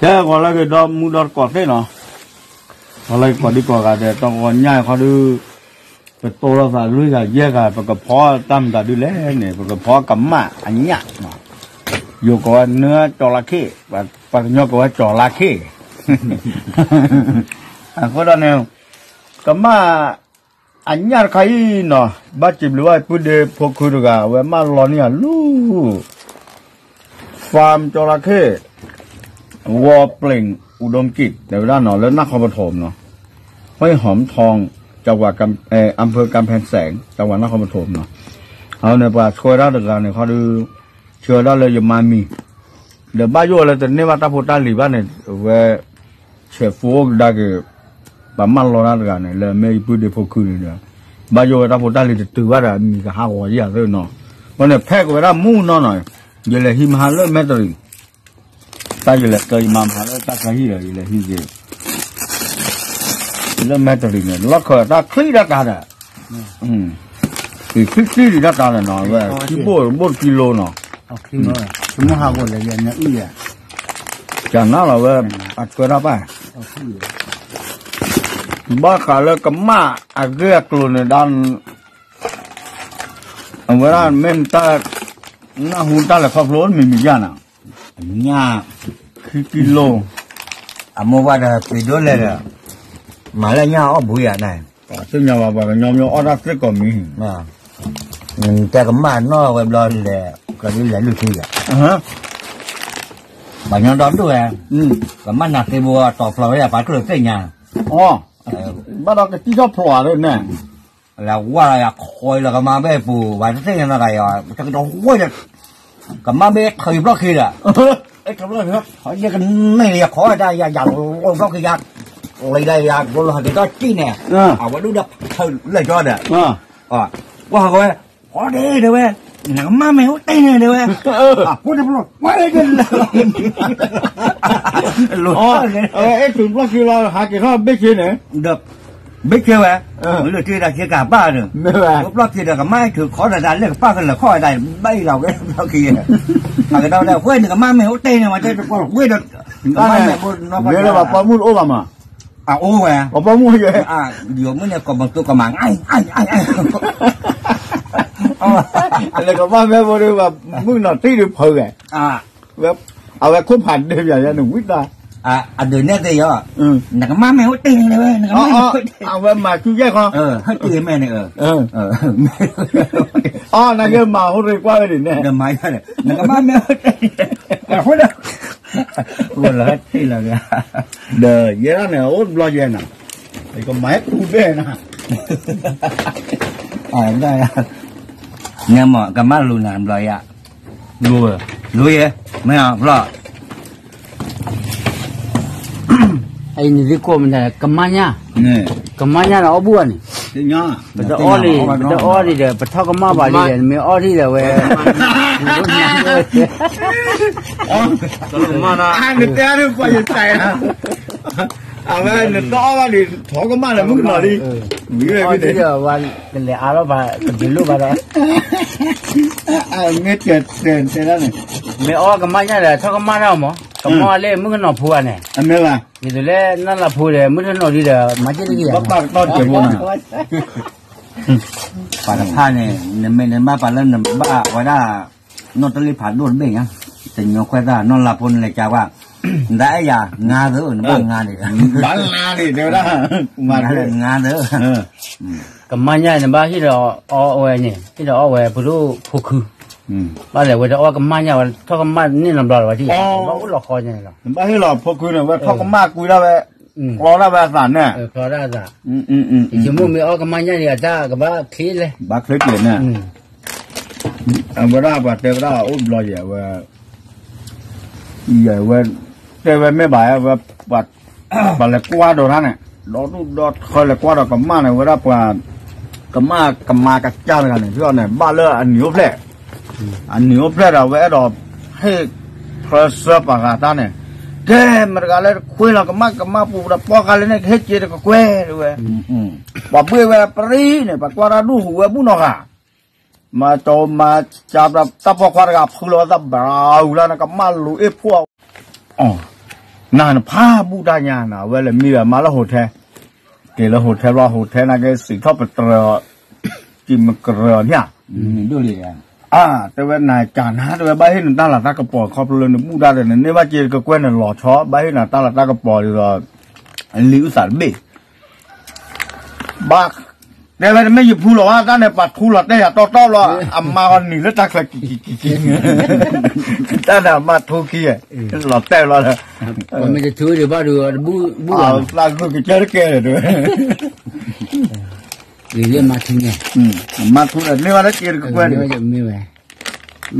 ကဲ ဂီၤလၢဂ့ၤ ဒီမုၢ်ဒီတကိးသ့ၣ်နီၤ, ဂီၤလၢဂ့ၤ ကိးဒံကိးဂၤဒဲး တဂီၤညါအံၤခီဒုး ပတိၢ်လိာ်သးလွံၢ်ဂၤယဲၢ်ဂၤ ပကဖီတၢ်မတၤဒုလဲၣ်န့ၣ် ပကဖီကမၣ်အညၣ်, ယိၤကိးဝဲနၢကၠီၤလါခ့ၣ်, ပှၤကညီကိးဝဲကၠီၤလါခ့ၣ်, အဃိဒီးန့ၣ် ကမၣ်အညၣ်တခါအံၤနီၤ, ဘၣ်စံးဘျုးဘၣ်ပုၢ်ဒ့ဖိခုတဂၤ အဝဲမၢလီၤန့ၢ်အလူ farm ကၠီၤလါခ့ၣ် ဝီၤပျ့ၤ အူဒိၣ်ကံး တဲဝဲဒၣ်နီၤ လၢနၢ်ခီပထိးနီၤ, ห้วยหอมทอง จังหวัดกำ เอ่อ อำเภอกำแพงแสน จังหวัดนครปฐม နီၤ, အဝဲန့ၣ် ပှၤဆှၢဝဲဒၣ်တဂၤန့ၣ်ခီဒုး ဆှၢဝဲဒၣ်လၢယမါမံၤ, ဒီးဘၣ်ယိၣ်ဝဲလၢတန့ၢ်ဘၣ်တၢ်ဖိတၢ်လံၤဘၣ်န့ၣ် အဝဲ ဆဲးဖိအိၣ်ကဒါက့ၤ ပှၤမၢလီၤတၢ်တဂၤန့ၣ် လၢအမ့ၢ်ယပုၢ်ဒ့ဖိခုန့ၣ်ဒီး ဘၣ်ယိၣ်ဝဲတၢ်ဖိတၢ်လံၤတတုၤဘၣ်ဒီး အမံၤကဟးဂီၤယၤသ့နီၤ, အဃိန့ၣ် ဖဲကဝဲဒၣ်မုၢ်နီၤနီၤ, ယလဲၤဟံးမဟါလၢမဲတရံး, တၢ်ယလဲၤကၢယမါမဟါလၢတၢ်ကဟံၣ်ဒီး ယလဲၤဟံးက့ၤ လၢမဲတရံးန့ၣ် လီၢ်ခၢၣ်တၢ်ချံတၢ်တၢ်ဒီး ကချံချံဒံးတၢ်တၢ်လၢနီၤ ဝဲ ခံဘိၣ်ဘိၣ်တကံလိနီၤ, ကနၣ်လီၤဝဲ အထွဲတၢ်ပၢ် ဘၣ်ဃးလၢကမၣ်အဂ့ၢ်အကျိၤန့ၣ်ဒီး အဝဲဒၣ်မ့ၢ်တၢ် နၢ်ဟူတၢ်လဲၤခီဖျိမံၤမံၤယါနီၤ, ညၣ် ခံကံလိ အမိၢ်ပှၢ်ဒီးပျံၤဒိၣ်လဲၣ်ဒီး မၤလၢညၣ်အီၣ်ဘှံးယါန့ၣ်, သ့ၣ်ညါဘၣ် ပှၤကညီမ့ၢ်အီၣ်တၢ်သ့ၣ်ကိးမံၤ, တဲကမၣ်နီၢ်ဝဲဘျီလဲၤ ကဒုးလဲၤလုၢ်ထံယါ, ပှၤကညီဒီဒူၣ်ဝဲ, ကမၣ်နၤသ့ဘိတီၤဖျိးဝဲယါ ပှၤကျၢၢ်သ့ၣ်ညါ, ဘၣ်ဒီးကစံၣ်ထီၣ်ဖျိးအါန့ၣ် လၢဝါလီၤယၤခီလီၤကမၣ်ဘ့ၣ်ပူၤ ပှၤတသ့ၣ်ညါနီတဂၤယၤ တကတီၢ်ဝဲဒီး ကမၣ်ဘ့ၣ်ထီၣ်ယံၤဘျီၣ်ခံဒီး ထီၣ်ယံၤကန့ၢ်ယၤခီဒၣ်ယၤယၤလီၤဘျီၣ်ခံယၤ လံဒၣ်ယၤ ကလီၤဟးက့ၤထီၣ်စံၣ်န့ၣ် အဝဲဒၣ်ဒီးဖၢလၢာ်ကၠီဒီး ကွၢ်ဟးဂီၤဝဲ အီၣ်ဒ့တဲဝဲ နကမၣ်မ့ၢ်အိၣ်တ့ၢ်န့ၣ်တဲဝဲ အဖိတဖျိ ကွၢ်လၢကလၢာ် အဲၣ်တုၤဘျီၣ်ခံလီၤ ဟးက့ၤထီၣ်ဘ့ၣ်ဆ့န့ၣ် ဒီး ဘ့ၣ်ဆ့ဝဲ လၢတ့ၢ်တၢ်ဆ့ကၤပၢ်ဒီး ဘျီၣ်ခံဒီးကမၣ်ထုးခီဒီးတၢ်လၢကပၢ်ကလၢာ်ခီဝဲဒၣ် ဘၣ်အံၤလီၤဝဲဘျီၣ်ခံ အကဒီးဝဲ ဝဲနကမၣ်မ့ၢ်အိၣ်တ့ၢ်န့ၣ် ဝဲတဲတကွီၢ်ဝဲဒီး ကမၣ်မ့ၢ်ဖိနီၢ် ပှၤပိာ်မုၣ်တအိၣ်ဘၣ်မး အအိၣ်ဝဲ ပှၤပိာ်မုၣ်ယဲ ယိၤမုၣ်န့ၣ် ကိးမုၢ်သူကိးမး လဲၤကမၣ်မ့ၢ်ဖိဒီး မုၣ်ကနီၤတံၢ်ဒီးဖုးဝဲ အဝဲခိၣ်ဖးဒိၣ်ယၤယဲန့ၣ်ဝံတၢ် အဒုးနဲၣ်သ့ၣ်ယီၤ နကမၣ်မ့ၢ်အိၣ်တ့ၢ်န့ၣ်ဝဲ နကမၣ်မ့ၢ်အိၣ်တ့ၢ် အဝဲမၤဆူယဲၢ်ခီ ဟဲတ့ၢ်မဲာ်န့ၣ် အီ နကမၤဟိရ့ၤကွၢ်ဝဲဒ်န့ၣ် နကမၣ်မ့ၢ်အိၣ်တ့ၢ် အဃိဒီး အိၣ်လီၤဟဲတ့ၢ်လီၤ ဒီးယဲဒၣ်န့ၣ် အိၣ်တဘျီယဲနီၤ ယကမၤဟဲပူၤဘဲနီၤ န့ၣ်မ့ၢ် ကမၣ်လူၤနၤဘျီယဲ လူၤ လူၤယဲ မ့ၢ်အဘျီ အံၤန့ၣ်သ့ၣ်ကိးမတၤ ကမၣ်ညၣ် ကမၣ်ညၣ်ဒီးအီၣ်ဘူၣ်ဘၣ်န့ၣ် ပတအီၣ်လံ ပတအီၣ်လံဒီး ပထီၣ်ကမၣ်ဘၣ်လံဒီး နမ့ၢ်အီၣ်ထံၣ်ဒီးဝဲ နတဲအါန့ၣ်ပှၤယတၢ် အဝဲနတအီၣ်ဘၣ်ဒံး ထီၣ်ကမၣ်လၢမုၣ်ကနီၤလံ မ့ၢ်ဝဲဒၣ် ကလဲၤအါထီၣ်ဘၣ် ကဒုးလိၣ်ဘၣ်ဒီး မ့ၢ်တဲတဲတဲဒၣ်န့ၣ် မ့ၢ်အီၣ်ကမၣ်ညၣ်ဒီး ထီၣ်ကမၣ်ဒၣ်မး ကမၣ်လၢမုၣ်ကနီၤဖိဘၣ်န့ၣ် အမ့ၢ်ဘၣ် ဒ်သိးလၢနၢ်လၢဖိဒီး မုၣ်ထနီၣ်ဒံးဒီး မၤက့ၤတဂ့ၤ ဘၣ်ပာ်ကတီၢ်စဲးဖိန့ၣ် ပှၤတဖၣ်န့ၣ် နမ့ၢ်နဘၣ်ပာ်လၢနဘၣ်ဝဲဒၣ် နီၢ်တလ့ၢ်ဖးဒိၣ်တဘ့ၣ်ညါ တညီခွဲးသၣ် နီၢ်လၢဖိန့ၣ်လဲၤကါကွၢ် နတၢ်အဲၣ်ယၤ ငါသၢ နဘၣ်ငါန့ၣ် ဘၣ်ငါန့ၣ် တဲဝဲဒၣ် မၤလၢငါသၢ ကမၣ်ညါန့ၣ် ဘၣ်ဟ့ၣ်ဒီးအီၣ်ဝဲန့ၣ် ဟ့ၣ်ဒီးအီၣ်ဝဲ ပဒိၣ်ဖိခု ဘၣ်လဲၤဝဲတအီၣ်ကမၣ်ညါဝဲ ထီၣ်ကမၣ်န့ၣ်နီတဘျီလီၤဝဲထံၣ် ဘၣ်အိၣ်လီၤဃီန့ၣ်လီၤ နဘၣ်ဟ့ၣ်လီၤဖိခုန့ၣ် ဝဲထီၣ်ကမၣ်ကွံာ်ဒၣ်ဝဲ ကျီဒၣ်ဝဲအသးန့ၣ် ယဆိကမိၣ်မ့ၢ်အီၣ်ကမၣ်ညါန့ၣ် အတၢ်ကဘၣ်ချ့လဲၣ် ဘၣ်ချ့ကျဲၤန့ၣ် အဝဲဒၣ်ပှၤတဲဝဲဒၣ်အိၣ်ဘျီယဲၢ်ဝဲ ယဲၢ်ဝဲ တဲဝဲမ့ၢ်ဘၣ်ဝဲ ပှၤလဲၤကွၢ်ဒီးတၢ်န့ၣ် ဒီဒူၣ်ဒီထၢလဲၤကွၢ်ဒီးကမၣ်န့ၣ် ဝဲဒၣ်ပှၤ ကမၣ်ကမၤကစၢ်တဂၤန့ၣ် ဖဲအီၤန့ၣ် ဘၣ်လၢအနံၤအိၣ်ဖျဲၣ် အနံၤအိၣ်ဖျဲၣ်ဒီး အဝဲအဲၣ်ဒိးဟ့ၣ် ဖျၢၣ်စၢပာ်ဃာ်တၢ်န့ၣ် ကဲ မတၤတဂၤလၢတခွဲလီၤကမၣ်ကမၣ်ပူၤဒီး ပီၢ်ဃာ်လၢန့ၣ် ကဟ့ၣ်က့ၤတကကွဲၢ်တဲဝဲ ပှၤဘှ့ၣ်ဝဲပြံန့ၣ် ပှၤကွၢ်တၢ်ဒူၣ်ဟူးဝဲဘူၣ်နီၤဃာ် မၤကၠီမၤကၠီ တၢ်ပိာ်ခွါတဂၤဖုလီၤသးဘြၤဝံၤလီၤန့ၣ် ကမၣ်လူၤအ့ၣ်ဖှီၣ်အီၤ နၤနဖးဘူၣ်တၢ်ညါနၤ အဝဲလဲၤမံဝဲမါလၢ hotel, က့ၤလၢ hotel ဘျီ hotel နာ်က့ စံးထီၣ်ပတြၢၤအီၤ, စံးမကရၢအီၤန့ၣ်ဧါ, တဲဝဲနၤကနၤ တဲဝဲဘၣ်ဟ့ၣ်နတၢ်လၤတၢ်ကပီၤ ခီဖျိလၢနဘူၣ်တၢ်ဒီး နန့ၢ်ဘၣ်က့ၤတကကွဲၢ်နလီၤဆီ ဘၣ်ဟ့ၣ်နၤတၢ်လၤတၢ်ကပီၤဒ်သိး လံာ်အုၣ်သးတဘ့ၣ် ဘၣ်, တဲဝဲတမ့ၢ်ယဖူလီၤဘၣ် တၢ်န့ၣ် ပှၤထူလီၤတဲာ်ယၤတီတီဘျီ, အမါဂီၤနံၤလၢတၢ်ချၢ တၢ်န့ၣ်အမါထူခံ, လီၤတဲာ်ဘျီလၢ, ပှၤမ့ၢ်တထူဒံးဘၣ်ဒီး တဘူၣ်ဘၣ်, သးဂုာ်ကစၢၢ်တကဲဒီး, မါထူန့ၣ်, မါထူန့ၣ် မ့ၢ်ဝဲလၢက့ၤတကကွဲၢ်န့ၣ်,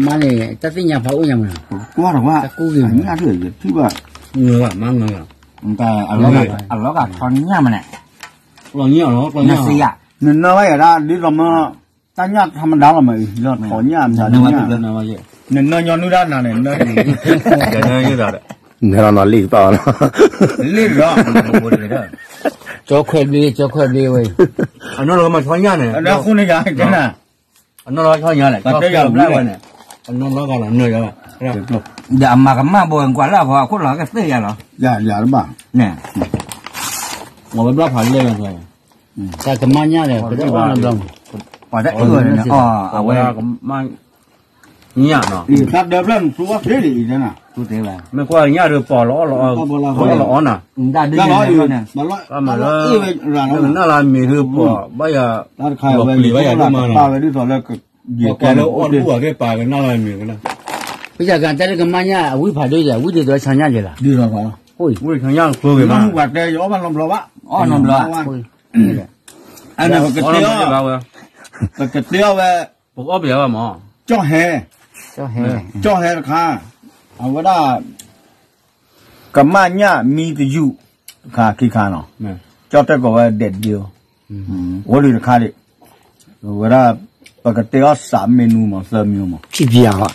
မါန့ၣ် တၢ်သ့ၣ်ညါဖးအိၣ်ညါမး, ကွၢ်တကွၢ်, တၢ်ကူၣ်ဂ့ၤမး, မါထူ, အလီၤဂာ်ထီညၣ်မးန့ၣ်, နနၢဘၣ်ယၤဒၣ် ဒ်သိးမ့ၢ် တၢ်ညၣ်ထီမဒါလီၤမးအံၤ လီၤထီညၣ်မး, နနၢညီနုၢ်ဒၣ်နၤန့ၣ်, နလံာ်ပာ်လီၤ, လံာ်လီၤ, ကၠီခွဲးဘျ့ ကၠီခွဲးဘျ့ဝဲ, အနီၢ်လီၤမၤထီညၣ်န့ၣ်, အဃိန့ၣ်ယၤကဲနၤ, အနီၢ်လီၤထီညၣ်လဲၣ်, ကၠီခွဲးဘျ့ဝဲန့ၣ်, အနီၢ်လီၤဂာ်လီၤနၢယၤဘၣ်, ဒီးအမၤကမၣ်ဘိ ကွၢ်လၢအဂီၤ အခိၣ်လီၤကသ့ၣ်ယၤလီၤ, ယၤတဘၣ်, န့ၣ်, ဝဲဘျီဖးလဲၢ်လီၤ, တၢ်ကမၣ်ညၣ်ဒီး ပတအီၣ်နီတဘျီ, ပှၤတအီၣ်န့ၣ် အီၣ်အဝဲ ကမၣ်ညၣ်နီၤ, တၢ်ဒၢဖျၢၣ်နသူအီၣ်သ့ဒံးအံၤ, မ့ၢ်ကွၢ်ညၣ်ဒီးပီၢ်လီၤအီၣ်လီၤအီၣ်နၤ, ကမၣ်လၢအမ့ၢ်ဒုးပီၢ်ဘၣ်ယၤ, ပီၢ်လၢအီၣ်တဘူၣ်ဘၣ်သ့ၣ် ပာ်ကနၣ်လၢအမ့ၢ်ကနၣ်, ပယၤကတၢၢ်လၢကမၣ်ညၣ် အဝံၣ်ဖးဒိၣ်ယၤ ဝံၣ်ဒ်သိးဆီညၣ်ယဲလီၤ, ဝံၣ်ဆီညၣ်ကျိဂ့ၤမး, ပှၤတဲယအီၣ်ဘၣ်နီတဘျီဘၣ်, အီၣ်နီတဘျီ, ပကတ့အီၣ်ဝဲ, ပအီၣ်ပယၤဘၣ်မး, ကၠီၣ်ဟဲ, ကၠီၣ်ဟဲတခါ, အဝဲဒၣ် ကမၣ်ညၣ်မံတယုၢ်, တခါခံခါနီၤ, ကၠီၣ်တဲၣ်ကိးဝဲဒဲးဒ့, အိၣ်ဒံးတခါဒံး, ဝဲဒၣ် ပကတဲအီၣ်စးမ့ၢ်နူမး သၢမံၤမး, စံးပယၤ,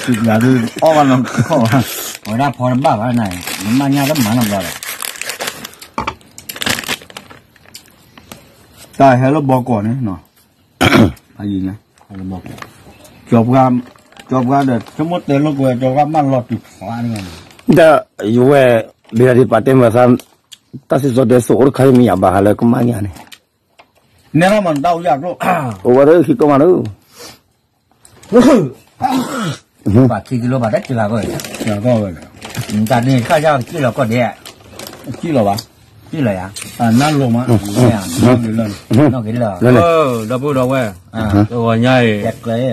စံးပယၤဒုး အီၣ်ဘၣ်နီတခီၣ်ဘၣ်, ဝဲဒၣ်ဖီတဘၣ်ဘၣ်နၤ, ကမၣ်ညၣ်တမၤနီတဘျီဒီး တၢ်ဟဲလၢဘီကီၢ်န့ၣ်, ကၠီပှၤ, ကၠီပှၤဒီး ဆိကမိၣ်တဲလိာ်ကွဲ ကၠီပှၤမၢလီၤတုၤဖျါန့ၣ်, ဒီးယဝဲၢ် ဘၣ်ဒံးပာ်တဲမၤသး, တၢ်စံၣ်စိၤတဲစိၤအိၣ်တခါမ့ၢ်ယၤဘၣ်ဟးလၢကမၣ်ညၣ်န့ၣ်, နဲထီၣ်မၤတၢ်အိၣ်ယၢ်ကျိၣ်, အိၣ်ဝဲဒၣ်ခံကီၢ်မးလၢ ပှၤခံကံလိဘၣ်တၢ်စှၤကီၢ်, တၢ်န့ၣ်တခါယါကစံၣ်လီၤကီၢ်ဒဲး, ကစံၣ်လီၤဘၣ်, ကစံၣ်လီၤယါ, နလီၤမး, နီၣ်က့ၤလၢ, ဒီပုၢ်ဒီဝဲၢ်, တဂီၤညါအံၤ, ပကဟဲ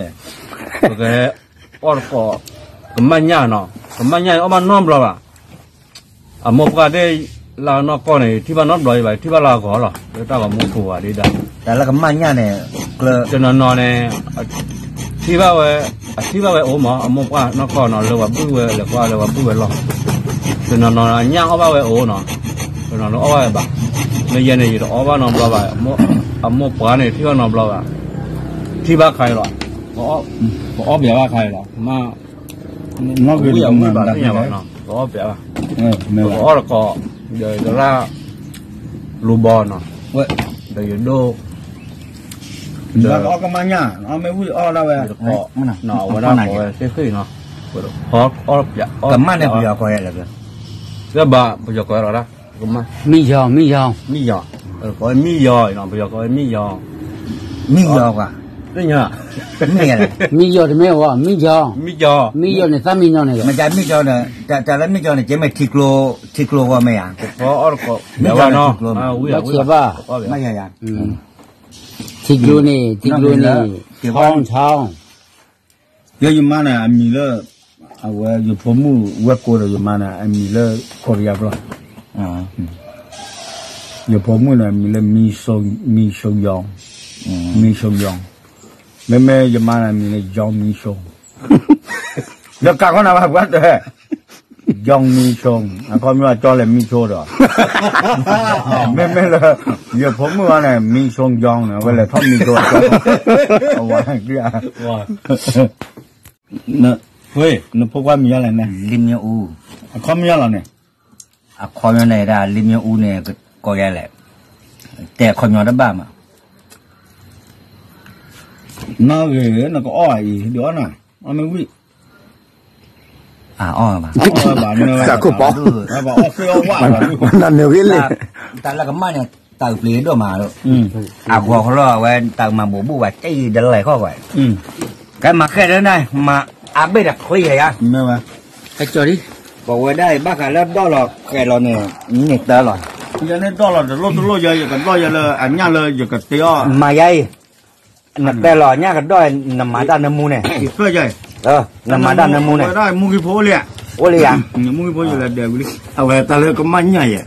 အီၣ်တကိး, ကမၣ်ညၣ်နီၤ, ကမၣ်ညၣ်အံၤအီၣ်ဘၣ်နီတဘျီဘၣ် အမိၢ်ပှၢ်ဒ်လၢနီၢ်ကီၢ်န့ၣ် ထံၣ်ဘၣ်နီတဘျီဘၣ်, ထံၣ်ဘၣ်လၢအဂီၤလီၤ, လၢတၢ်ဂီၤမူခိၣ်ဝဲဒၣ်, တၢ်လၢကမၣ်ညၣ်န့ၣ်, တနီၤနီၤန့ၣ်, ထံၣ်ဘၣ်ဝဲ, အထံၣ်ဘၣ်ဝဲအိၣ်မး အမိၢ်ပှၢ်နီၢ်ကီၢ်နီၤ လၢပှၤဘုၣ်ဝဲလဲၤကွၢ်လၢပှၤဘုၣ်ဝဲလီၢ်, တနီၤနီၤညၣ်အီၣ်ဘၣ်ဝဲအိၣ်နီၤ, တနီၤနီၤအီၣ်ဘၣ်ဝဲဘၣ်, မ့ၢ်ယဲန့ၣ် ယတအီၣ်ဘၣ်နီတဘျီဘၣ်, အမိၢ်ပှၢ်န့ၣ် ထံၣ်ဘၣ်နီတဘျီဘၣ်, ထံၣ်ဘၣ်ခါအံၤလီၤ, ပအီၣ်ပျးဘၣ်ခါအံၤလီၤ, မ့ၢ် ဝံၣ်အမုၢ်ဘၣ်သ့ၣ်ညါဘၣ်နီၤ, ပအီၣ်ပျးဘၣ်, ပကအီၣ်တကိး, ဒီးယတရၣ်, လူၤဘီနီၤ, ဒီးယဒိၣ်, ဒီးအီၣ်ကမၣ်ညၣ်, မ့ၢ်ဝံၣ်အီၣ်ဒၣ်ဝဲ, အဝဲဒၣ်ကိးဝဲသ့ၣ်ဃ့ၣ်နီၤ, ကမၣ်န့ၣ်ပယီၤကိးယဲလဲၣ်, လၢဘၣ်ပယီၤကိးလီၤဒၣ်, မံယီၤ, မံယီၤ, မံယီၤ, ကိးဝဲမံယီၤနီၤ, ပယီၤကိးဝဲမံယီၤ, မံယီၤကွၢ်, သ့ၣ်ညါ, မံယီၤတမ့ၢ်ဝဲ, မံယီၤ, မံယီၤ, မံယီၤန့ၣ် သၣ်မံယီၤန့ၣ်, မ့ၢ်တၢ်မံယီၤန့ၣ်, တၢ်လၢမံယီၤန့ၣ် ကဲမ့ၢ်ထံကျိ, ထံကျိဂီၢ်မ့ၢ်ဧါ, မံယီၤန့ၣ်ထံကျိ, ဘၣ်ဆဲးဘၣ်, မ့ၢ်ယၤယၤ, ထံကျိန့ၣ်, ထံကျိန့ၣ်, ထီထီ, ယဲယမါန့ၣ် အမံၤလၢ, အဝဲယဖိမုၣ်ဝဲၢ်ကိဒီးယမါန့ၣ် အမံၤလၢ ကီၢ်ပယီၤကျိာ်, ယဖိမုၣ်န့ၣ် အမံၤလၢ မံဆိယီၤ, မံဆိယီၤ, မ့မ့ၢ်ယမါန့ၣ် အမံၤလၢ ယီၤမံဆိ, ဒီးကးခီနၤဘၣ်ပှၤတဲ ယီၤမံဆိ, အခီပညီအကၠီလဲၤမံဆိဒီး, မ့မ့ၢ်လၢ ယဖိမုၣ်အီၤန့ၣ် မံဆိယီၤန့ၣ် အဝဲလဲၤထီၣ်မံဆိအကၠီ, အဝဲ, နဖိခွါမံၤယီၤလဲၣ်န့ၣ်, လံမ့ၢ်အူ, အခီပညီလီၤန့ၣ်, အခီပညီန့ၣ်ဒၣ် လံမ့ၢ်အူန့ၣ် ကိးယၤလဲၣ်, တဲအခီပညီတဘၣ်မး, နီၣ်ဂ့ၤ နကအီၣ်အံၤ ဒုးအီၣ်နၤ, အီၣ်မ့ၢ်ဝံၣ် အီၣ်ဘၣ်, တၢ်ခိၣ်ပီ, နနၢၤဂ့ၤလံ, တၢ်လၢကမၣ်န့ၣ် တၢ်အုးပျ့ၤဒိၣ်မး, အဂီၤခီလီၤ အဝဲတၢ်မၤဘူးဘူးဘၣ် တဲယံၤဒလဲၤခီၣ်ဝဲ, ကဲမၤဃဲၣ်လၢနၤ မၤအါဘ့ၣ်တချ့ယၤယၤ, ပဝဲဒၣ်အံၤ ဘၣ်ဃးလၢဒီၣ်လီၤဃဲးလီၤန့ၣ် န့ၣ်တၢ်လီၤ, ယန့ၣ်ဒီၣ်လီၤတလိၣ်တလိၣ်ယၤ ယကဒီၣ်ယၤလၢအညၣ်လၢယကတ့အီၤ, မၤယၤအံၤ နတဲလီၤညၣ်ကဒီၣ် နမၤတၢ်နၢမူန့ၣ်, နမၤတၢ်နၢမူန့ၣ်, အိၣ်လံယၤ, အဝဲတၢ်လၢကမၣ်ညၣ်ယဲ,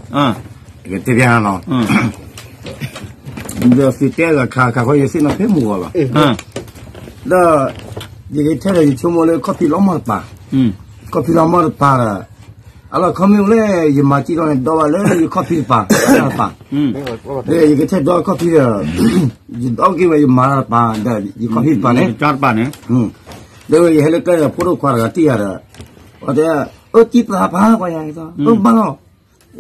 ကတဲပျါနီၤ, ဒီးသုတဲဂၤခါခါဃီ ယသ့ၣ်နီၣ်ဖဲမုၢ်ဂီၤလီၤ, ဒီး ယကထဲဒီးယဆိကမိၣ်လၢခီၣ်ဖံးလီၤမီၢ်တပၤ, ခီၣ်ဖံးလီၤမီၢ်တပၤဒီး အလီၢ်ခီမ့ၢ်အိၣ်လၢ ယမၤစံၣ်ထီၣ်န့ၣ် ဒီဘၣ်လၢယခီၣ်ဖံးတပၤ, တပၤ, ဒီးယကထဲဒီခီၣ်ဖံးဒီး ယဒီက့ၤဝဲယမၤတၢ်တပၤ ဒီးယခီၣ်ဖံးတပၤန့ၣ်, ဒီးယဟဲလၢကျဲဒီး ဖိဒိၣ်ခွါတဂၤတံၢ်ယၤဒီး အတဲ အၢ တံၢ်ပှၤပှၤကွၢ်ယၤ အၢ ဘၣ်လီၤ,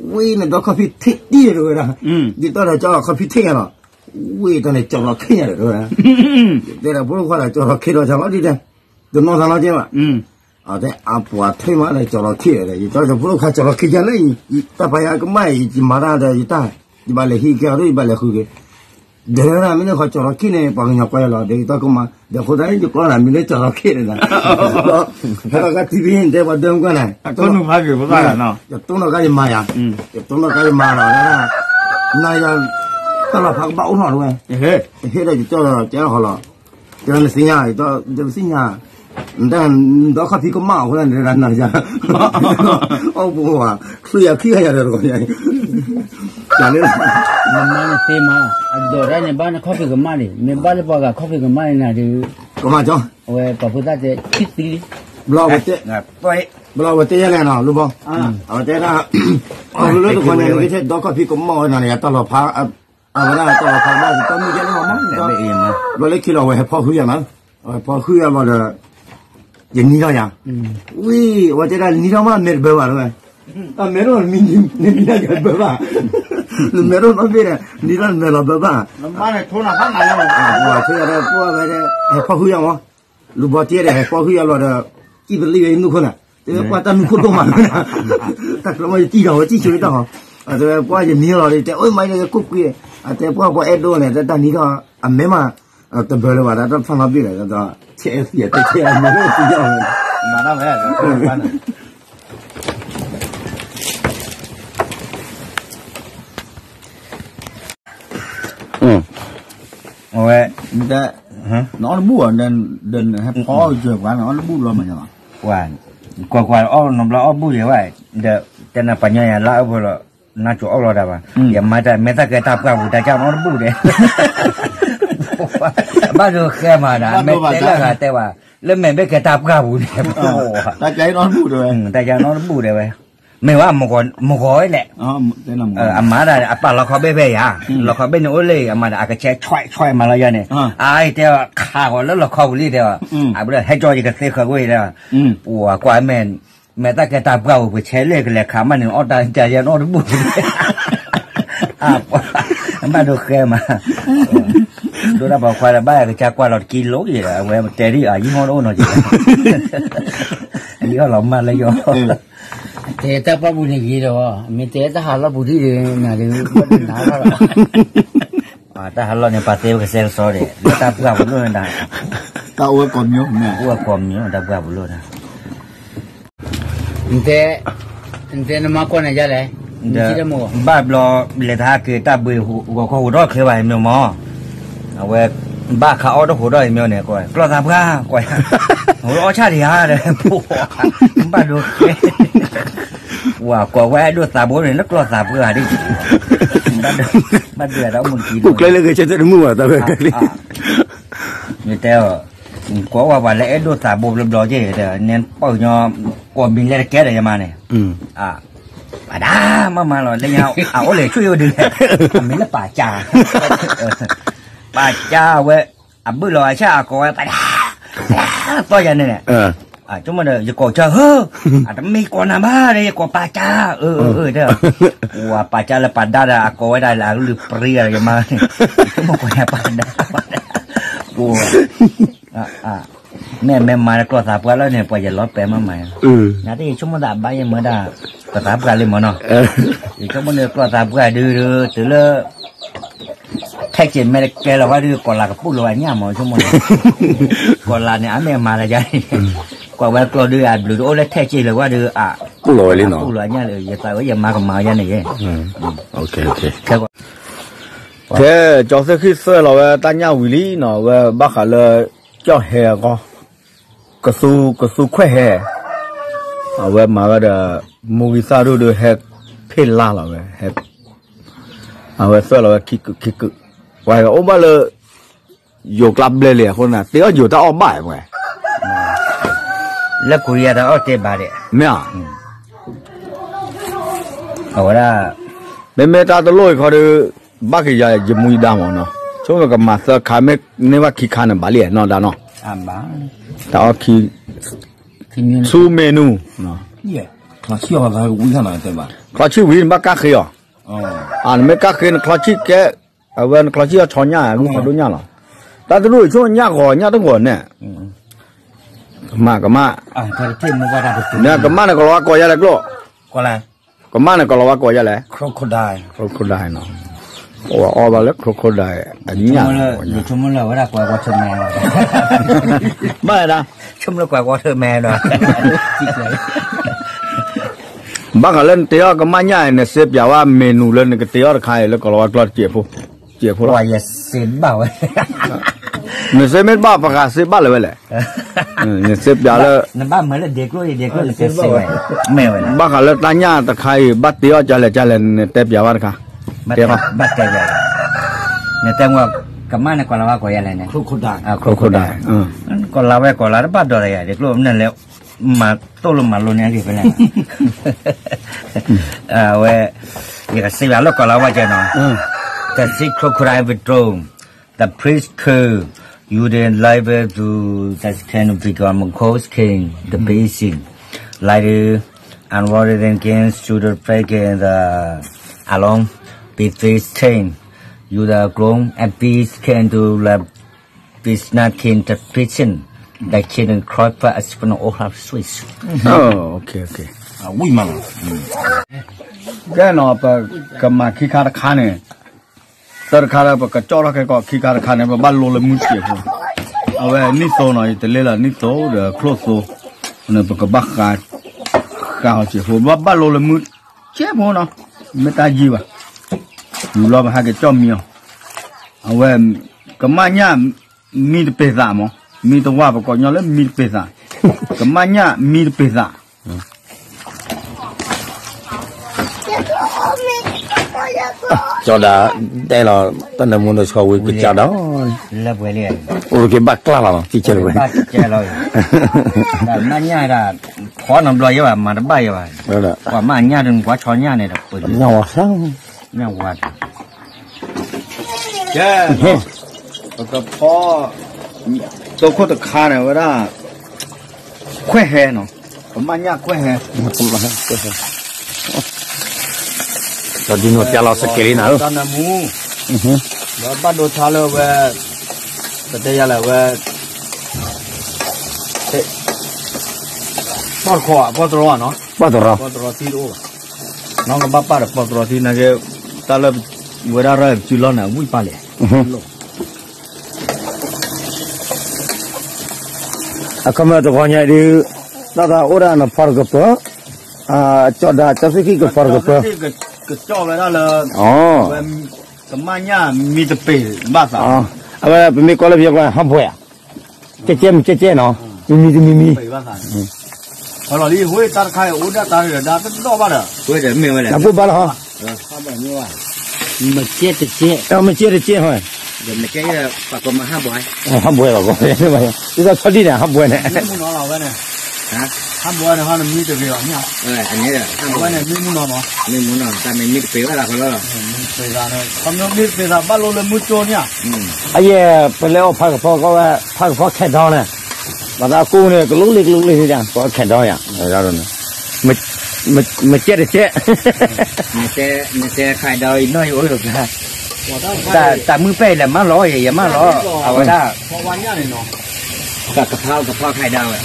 ဝံၤန့ၣ်ဒီခီၣ်ဖံးထံၣ်တံၢ်တဝဲဒၣ်, ဒ်သိးဒီးကၠီလီၤခီၣ်ဖံးထံၣ်ယၤလီၤ, ဝံၤတၢ်န့ၣ်ကၠီလီၤခ့ယၤဒီးတဝဲဒၣ်, တဲဒီးဖိဒိၣ်ခွါဒီးကၠီလီၤခ့ဒီးကၠီလီၤဒ်တဲ, တနီၣ်သးလီၤကဲဘၣ် အတဲအပှၤထဲမးလၢကၠီလီၤခ့ဒီး ယတဲဒီးဖိဒိၣ်ခွါကၠီလီၤခ့ယၤလၢ တၢ်ပာ်ယၤကမၣ်အံၤ ယမၤတၢ်ဒီးယတၢ်, ယဘၣ်လဲၤဟံးကဲအီၤဒီး ယဘၣ်လဲၤဃုက့ၤ, ဒီးမ့ၢ်လၢခီကၠီလီၤခ့န့ၣ် ပှၤကညီကွၢ်ယၤလီၤ ဒီးယတၢ်ကမၣ် ဒီးအဃိသတးန့ၣ် ယကိးနၤမံၤလၢကၠီလီၤခ့န့ၣ်ဒီး, ဟဲလီၤကၢ်ထံဖဲန့ၣ် တဲပှၤဒၢမုၢ်ကၢ်န့ၣ်, ယတိၢ်နီၣ်ကါယမၤယၤ, ယတိၢ်နီၣ်ကါယမၤလီၤ, နၤယၤ, တၢ်လီၤဖးကဘၣ်အိၣ်ထီၣ်တဝဲ, ဟဲဒီးယတိၢ်ဒီးကဲဟီလီၤ, တဲနသ့ၣ်ညါ, ယတသ့ၣ်ညါ, နတၢ်ဒီခီၣ်ဖံးကမၣ်အဃိသတးန့ၣ် နၤယၤ, အိၣ်ပှၤ, ချံယၤခံဂၤယၤဒီးတဂီၤယၤ, နမါနသ့မး, အဒိးတၢ်န့ၣ် ဘၣ်နခီၣ်ဖံးကမၣ်န့ၣ် မ့ၢ်ဘၣ်လၢပှၤဂၤခီၣ်ဖံးကမၣ်န့ၣ်နၤဒီး, ကမၣ်ကၠီ, အဝဲပှၤဖိသၣ်တဲ ခံသံလံ, ဘျီဝဲတဲ, ဘျီဝဲတဲယၤလဲၣ်နီၤ လူဘီ, အဝဲတဲဒၣ်, အလၢတဂီၤန့ၣ် နကထဲဒီခီၣ်ဖံးကမၣ်ဝဲနၤန့ၣ် ယတၢ်လီၤဖး, အဝဲဒၣ်တၢ်လီၤဖးဘၣ် တၢ်မုၢ်ယဲၢ်န့ၣ်မး, ဘျီလၢခံလီၤဝဲဟဲဖီၣ်ဃုယၤနီၤ, အဝဲဖီၣ်ဃုယၤဘျီဒီး ယနံၤထီၣ်ယၤ, ဝံၤ အဝဲတဲဒၣ်နံၤထီၣ်မး မဲာ်တဘၢဘၣ်လီၤ, အမဲာ်ထီၣ်နံၤထီၣ်ယၤတဘၢဘၣ်, နမဲာ်ထီၣ်နီတဘ့ၣ်ဒီး နံၤထီၣ်နမဲာ်လီၤဘၢဘၣ်, ပှၤဆိယၤဒီး ပှၤဝဲဒီး ဟဲဖီၣ်ဃုယၤမး, လူဘီတ့ဒီး ဟဲဖီၣ်ဃုယၤဘျီဒီး စံၣ်ပလံၣ်ဝဲနုၢ်ခိၣ်န့ၣ်, တဲဝဲပှၤတၢ်နုၢ်ခိၣ်ဒိၣ်မးလီၤ, တၢ်ကျီမးယစံၣ်ဒီးဝဲစံၣ်ဆိတၢ်ဟီ, တဲဝဲပှၤယနံၤလီၤဒီး တဲအိၣ်မးယကိၣ်ကွံာ်, အတဲပှၤပှၤအဲၣ်ဒိးန့ၣ် တၢ်နံၤထီၣ် အမဲာ်မး တဘၢလၢၤဘၣ်ဒီး တၢ်ဖးနီတဘ့ၣ်ဒီး ဆဲးအဲၣ်သံအတဲဆဲးအဲၣ်မဲာ်လၢသံယီၤဝဲ, မၤတၢ်ဝဲ, အဝဲ, နအီၣ်တဘူၣ်, ဟဲဖီအီၣ်ကပှၤန့ၣ် အီၣ်တဘူၣ်ဘျီမး, ကွၢ်ကွၢ်အီၣ်နီတဘျီအီၣ်ဘူၣ်ယဲၤဝဲ, ဒီးတဲနၤပှၤညီယၤလၢအအိၣ်ဖိလီၤ, နါကိၤအီၣ်လီၤတၢ်ဘၣ်, ယမၤတၢ်မဲာ်သၣ်ကဲတၢ်ပှၢ်ပူၤ တၢ်ကၢ်နီတဘူၣ်ဒဲး, ဘၣ်ဒိဃဲမးဒီး မဲာ်တဲလၢဂၤတဲဘၣ်, လၢမဲာ်ဘၣ်ကဲတၢ်ပှၢ်ပူၤန့ၣ်, တၢ်ကၢ်နီတဘူၣ်ဒဲးဝဲ, တၢ်ကၢ်နီတဘူၣ်ဒဲးဝဲ, မ့ၢ်ဝဲမဂီၤဝဲလဲၣ်, အမၤဒၣ်အပၢ်လီခီဘ့ၣ်ဖဲယၤ, လီခီဘ့ၣ်န့ၣ်အိၣ်လၢအမၤဒၣ် အကဆဲးဆွဲဆွဲမၤလီၤယၤန့ၣ်, အတဲခးဂီၤလၢလီခီပူၤလံတဲ, အဘျီဟဲကၠီယကသ့ဃၢၤကွံာ်ဒီး, ပှၤကွၢ်မဲာ်, မဲာ်သၣ်ကဲတၢ်ပှၢ်ပူၤ ပဆဲးလၢကလဲၤခးမးန့ၣ် အီၣ်တၢ်ကၢ်ယဲနီတဘူၣ်, ဘၣ်ဒိဃဲမး, ဒိၣ်တၢ်ပှၤခွါဒီးဘၣ်ယကစၢ်ကွၢ်လီၤတကံလိယဲဒီး အဝဲတဲဒ်အယံာ်ဟီၣ်တအိၣ်နီၤက့ၤ, အယံာ်ဟီၣ်လီၤမၢ်လၢယီၤ တဲတၢ်ပှၢ်ပူၤန့ၣ်ဂ့ၤဒီး, မ့ၢ်တဲတၢ်ဟးလီၢ်ပူၤဒ်န့ၣ် နၤဒုးဘၣ်တနၤလီၤ, တၢ်ဟးလီၢ်န့ၣ် ပာ်သ့ဝဲကစဲကစီဒီး လၢတၢ်ပှၢ်ပူၤလိၣ်နၤ, တၢ်အိၣ်ဝဲကိးမံၤ, အိၣ်ဝဲကိးမံၤ တၢ်ပှၢ်ပူၤလိၣ်နၤ, နတဲ, နတဲနမါကွၢ်နၤယါလဲၣ်, ဘၣ်ဘျီ လဲၤတဟးက့ၤတၢ်ဘှံးဂီၤခီဟိးထီၣ်ချ့ဘၣ်မ့ၢ်မး အဝဲ, ဘၣ်ခးအီၣ်တဟိးထီၣ်အံၤမ့ၢ်န့ၣ် ကျီၢ်သးပှၢ်ကွၢ်, ဟိးအီၣ်ဆၣ်တယၤဒီး, ဘၣ်ဒိဃဲ, ဝၤကိးဝဲအဲၣ်ဒိးသးဘိန့ၣ် လၢကျီၢ်သးပှၢ်ဒ်, ဘၣ်ဒိဒီးမုၢ်တကံ, အိၣ်ကျဲလၢဂဲၤဆၢထၢၣ်တမုာ်ဘၣ်တၢ်ဝဲ, ယတဲအီၤ, ကိးဝဲပှၤလၢအဲၣ်ဒိးသးဘိဘျီဘျီက့ၤဒီး နဲပၢ်ကညီ, ကိးမံၤလဲၤတကဲဒီးယမါန့ၣ် ပဒၣ်မးမးလီၤ လၢညါ, အအိၣ်လဲၤဆူၣ်ယိဒ်လဲၣ်, အမံၤလၢပာ်ကၢ်, ပာ်ကၢ်ဝဲ, အဘုၣ်လီၤအဆၣ်အကိးဝဲပဒၣ်, ပဒၣ်သီယၤန့ၣ်န့ၣ်, ဆိကမိၣ်ဒီး ယကိးကၢ်ဧၢ, အတမ့ၢ်ကိးနၤဘၣ်ဒီး ယကိးပာ်ကၢ်, အၢ အၢ အၢ တဲ, ပှၤပာ်ကၢ်လၢပဒၣ်ဒီး အကိးဝဲဒၣ်လၢအကလုၢ်ပြံဂၤဒီးယမါန့ၣ်, ဆိကမိၣ်ကိးယၤပဒၣ်, ပှၤ, မ့ၢ်မ့ၢ်မၤကျီၢ်သးပှၢ်လၢန့ၣ် ပှၤယလီၤပဲာ်မးမး, နတယဆိကမိၣ်သးဘၣ်ယဲမၢဒၣ်, ပသးပှၢ်လံမၢနီၤ, ယဆိကမိၣ်န့ၣ်ကျီၢ်သးပှၢ်ဒုးဒုး တုၤလၢ ထဲးက့ၤမဲာ်တကဲလီၤဝဲဒုး ကီၢ်လၤကပူၣ်လီၤဝဲညၣ်မၢဆိကမိၣ်န့ၣ်, ကီၢ်လၤန့ၣ် အမ့ၢ်မၤတယါန့ၣ်, ကွၢ်ဝဲကျီၢ်ဒုးအဘျုးတအိၣ်လၢထဲးက့ၤလၢၤဝဲဒုး ပူၣ်လီၤဝဲလံနီၤ, ပူၣ်လီၤညၣ်လၢ ယသးဝဲယမၤကမၤယါန့ၣ်ယဲ, ထဲကၠီသ့ၣ်ဃံၣ်သွဲၣ်လီၤဝဲတၢ်ညၣ်ဝံၤလံနီၤ, အဝဲဘၣ်ဃးလၢ ကၠီၣ်ဟဲအဂီၢ်, ကသူ ကသူခွဲးဟဲ, အဝဲမၤဝဲဒီး မူဂံသၣ်ဒိၣ်ဒုးဟဲဖ့ၣ်လါလီၤဝဲ, အဝဲသွဲၣ်လီၤဝဲခံကုာ်ခံကုာ်, ပှၤအိၣ်ဘၣ်လၢ ယိၤကျါဘျဲလံအဃိန့ၣ် တ့အီၣ်ယိၤတၢ်အီၣ်ဘၣ်ပှဲၤ, လၢကိးယၤတၢ်အီၣ်တ့ဘၣ်ဒဲး, မ့ၢ်ဧါ, အဝဲဒၣ် မ့မ့ၢ်တၢ်တလိၣ်အံၤခီဒီး ဘၣ်က့ၤယၤယမူယဒါမၢ်နီၤ, ဆိကမိၣ်ကမၤသၢခါ မ့ၢ်န့ၢ်ဘၣ်ခံခါန့ၣ် ဘၣ်လံနီၢ်ဒါနီၤ, တၢ်အီၣ်ခံ, ဆူမ့ၢ်နူၤ, ချီဆံၣ်ဝံၤနဘၣ်ကၣ်ဃ့အီၤ, နမ့ၢ်ကၣ်ဃ့နချီဆံၣ်ကဲ, အဝဲနချီဆံၣ်အီၤဆီညၣ် လူၤဖးဒိၣ်ညၣ်လီၤ, တၢ်တလိၣ်ဆိကမိၣ်ညၣ်ဂီၤညၣ်တဂီၤန့ၣ်, ကမၣ် ကမၣ်, ကမၣ်န့ၣ်ကလီၤဝါကိးယါလဲၣ်ကျိၣ်, ကမၣ်န့ၣ်ကလီၤဝါကိးယါလဲၣ်, crocodile, အီၣ်ဘၣ်လၢ crocodile အညၣ်, ဘၣ်ဒၣ်, ဘၣ်ဃးလၢနတ့အီၣ်ကမၣ်ညၣ်အံၤ နစ့ပၠးဝဲ menu လၢနကတ့အီၣ်တခါအံၤ လၢကလီၤဝါကျီၢ်တစဲးဖိ, စဲးဖိလီၤ, နစ့မ့ၢ်တဘၣ် ပှၤဂၤစ့ဘၣ်လၢၤဝဲလဲၣ်, နစ့ပၠးလၢ ဘၣ်ဃးလၢတၢ်ညၣ်တခါအံၤ ဘၣ်တ့အီၣ်ကလဲၣ်ကလဲၣ် နတဲပၠးဝဲတခါ, တဲ, ဘၣ်တဲ, နတဲ, ကမၣ်န့ၣ် ကီၤလၤဝါကိးယါလဲၣ်န့ၣ်, ခိခိၣ်ဒၣ်, ကီၤလၤဝဲကီၤလၤတဘၣ်ဒီးယၤ ဒ်ကျိၣ်မနုၤလဲၣ်, မၤတိၢ်လိာ်မၤလိာ်န့ၣ်ဂ့ၤဖဲလဲၣ်, အဝဲ, ယကစံးဘၣ်လၢကီၤလၤဝါကဲနီၤ, the sea crocodile with drone, the priest cur, you then liable to the skin become cold skin, the basin, like the unwanted and gains to the flag and the along, be this thing, you the grown and be skin to the business kin the fiction, the kin and crop for a spoon of hot sweets. ဝံၣ်မးလီၤ, ကဲနီၤ ပကမၤခံခါတခါန့ၣ်, သၢတခါလၢပကကၠီၣ်ထီၣ်ခဲကီး ခံခါတခါန့ၣ် ပဘၣ်လိလၢမုၢ်စဲးဖိ, အဝဲနံၣ်သိနီၤ ယတလ့လၢနံၣ်သိဒီးချိၣ်သိ, န့ၣ် ပကဘၣ်ဃး, ဃးအီၤစဲးဖိ ဘၣ်ဘၣ်လိလၢမုၢ်စဲးဖိနီၤ, မ့ၢ်တၢ်ယံာ်ဘၣ်, ယူၤလီၤပဟဲကကၠီၣ်မံအီၤ, အဝဲ, ကမၣ်ညၣ်, မံတပ့ၤသးမး, မံတဝၢ်ပကိးညီလၢမံတပ့ၤသး, ကမၣ်ညၣ်မံတပ့ၤသး ကၠီဒၣ်, တဲလီၤ, တၢ်နၢမူနၢဆှီဝံၤကစၢ်ဒီး, အိၣ်က့ၤဘၣ်ကျါလီၤ, ကဲလီၤ, မၣ်ညၣ်ဒၣ်, ဖီနဘျီယဲဘၣ် မၤတဘၣ်ယဲဘၣ်, ပှၤမၣ်ညၣ်ဒၣ် ကွၢ်ဆီညၣ်န့ၣ်ဒီးပှၤ, ညၣ်ဝါ, ကဲ, ပကဖီ, သိခိၣ်တခါန့ၣ် ဝဲဒၣ်, ခွဲးဟဲနီၤ, ပမၣ်ညၣ်ခွဲးဟဲ, ဒီးဒ်န့ၣ်ပျၢ်လီၤစကဲးလံနၤဧၢ, တၢ်နၢမူ, ဒီးဘၣ်ဒိဆါလၢဝဲ, ပတဲယၤလဲၣ်ဝဲ, ပီၢ်တခီ, ပီၢ်တရီနီၤ, ပီၢ်တရီသံတအိၣ်ဘၣ်, နီၢ်ကဘၣ်ပာ်ဒီးပီၢ်တရီသံနာ်က့, တၢ်လၢ, ဝဲဒၣ်ရၢၢ်ပစုလီၢ်န့ၣ် အဝံၣ်ပာ်လဲၣ် အခီပညီတဂီၤညါအံၤဒုး, တၢ်သးအိၣ်ဒၣ်နဖီတကပၤ, ကၠီၣ်ဒၣ်ကၠီသ့ၣ်ခံကဖီတကပၤ, ကကၠီၣ်ဝဲဒၣ်လၢ, ကမၣ်ညၣ်မံတပ့ၤဘၣ်သး, အဝဲပမ့ၢ်ကွၢ်လၢပယီၤကျိာ် ဟးဘှဲးဧါ, ကဲကဲမံကဲကဲနီၤ, မံမံတမံမံ လီၤလံ ဟိတၢ်တခါအံၤ အိၣ်ဒၣ်တၢ်တဒၣ်တဒီၣ်ဘၣ်ဒီး, အဘိၣ်ဘၣ်လီၤ, မကဲတကဲ, မကဲတကဲဟီ, ဟးဘှဲးဘၣ်, ဒ်သိးဆီဒံၣ်န့ၣ် ဟးဘှဲးန့ၣ်, ဟးဘှဲးန့ၣ်ဟီ နမံတဂ့ၤဘၣ်, အဝဲန့ၣ်မံမူနီၤမး, မံမူနီၤ တၢ်မ့ၢ်မံတပ့ၤဘၣ်လီၤခီလီၤ, မံတပ့ၤဘၣ်လီၤလၢမုၢ်ကၠိန့ၣ်, အယဲၢ် ပလဲၤအီၣ်ဖးကဖီကီးဝဲ, ဖးကဖီခဲဒီးန့ၣ်, ဘၣ်သးအကူန့ၣ် ကလိလံကလိလံန့ၣ် ကီးခဲဒီးယၤ, မကဲတကဲ, နတဲခဲဒီးအံၤနီၢ်အံၤအိၣ်လၢကျါ, တၢ်မုၢ်ပဲၢ်အံၤလဲၤမၢလီၤ ယဲယမၢလီၤ အဝဲဒၣ်, တၢ်ကဖီကဖီခဲဒၣ်ဝဲ,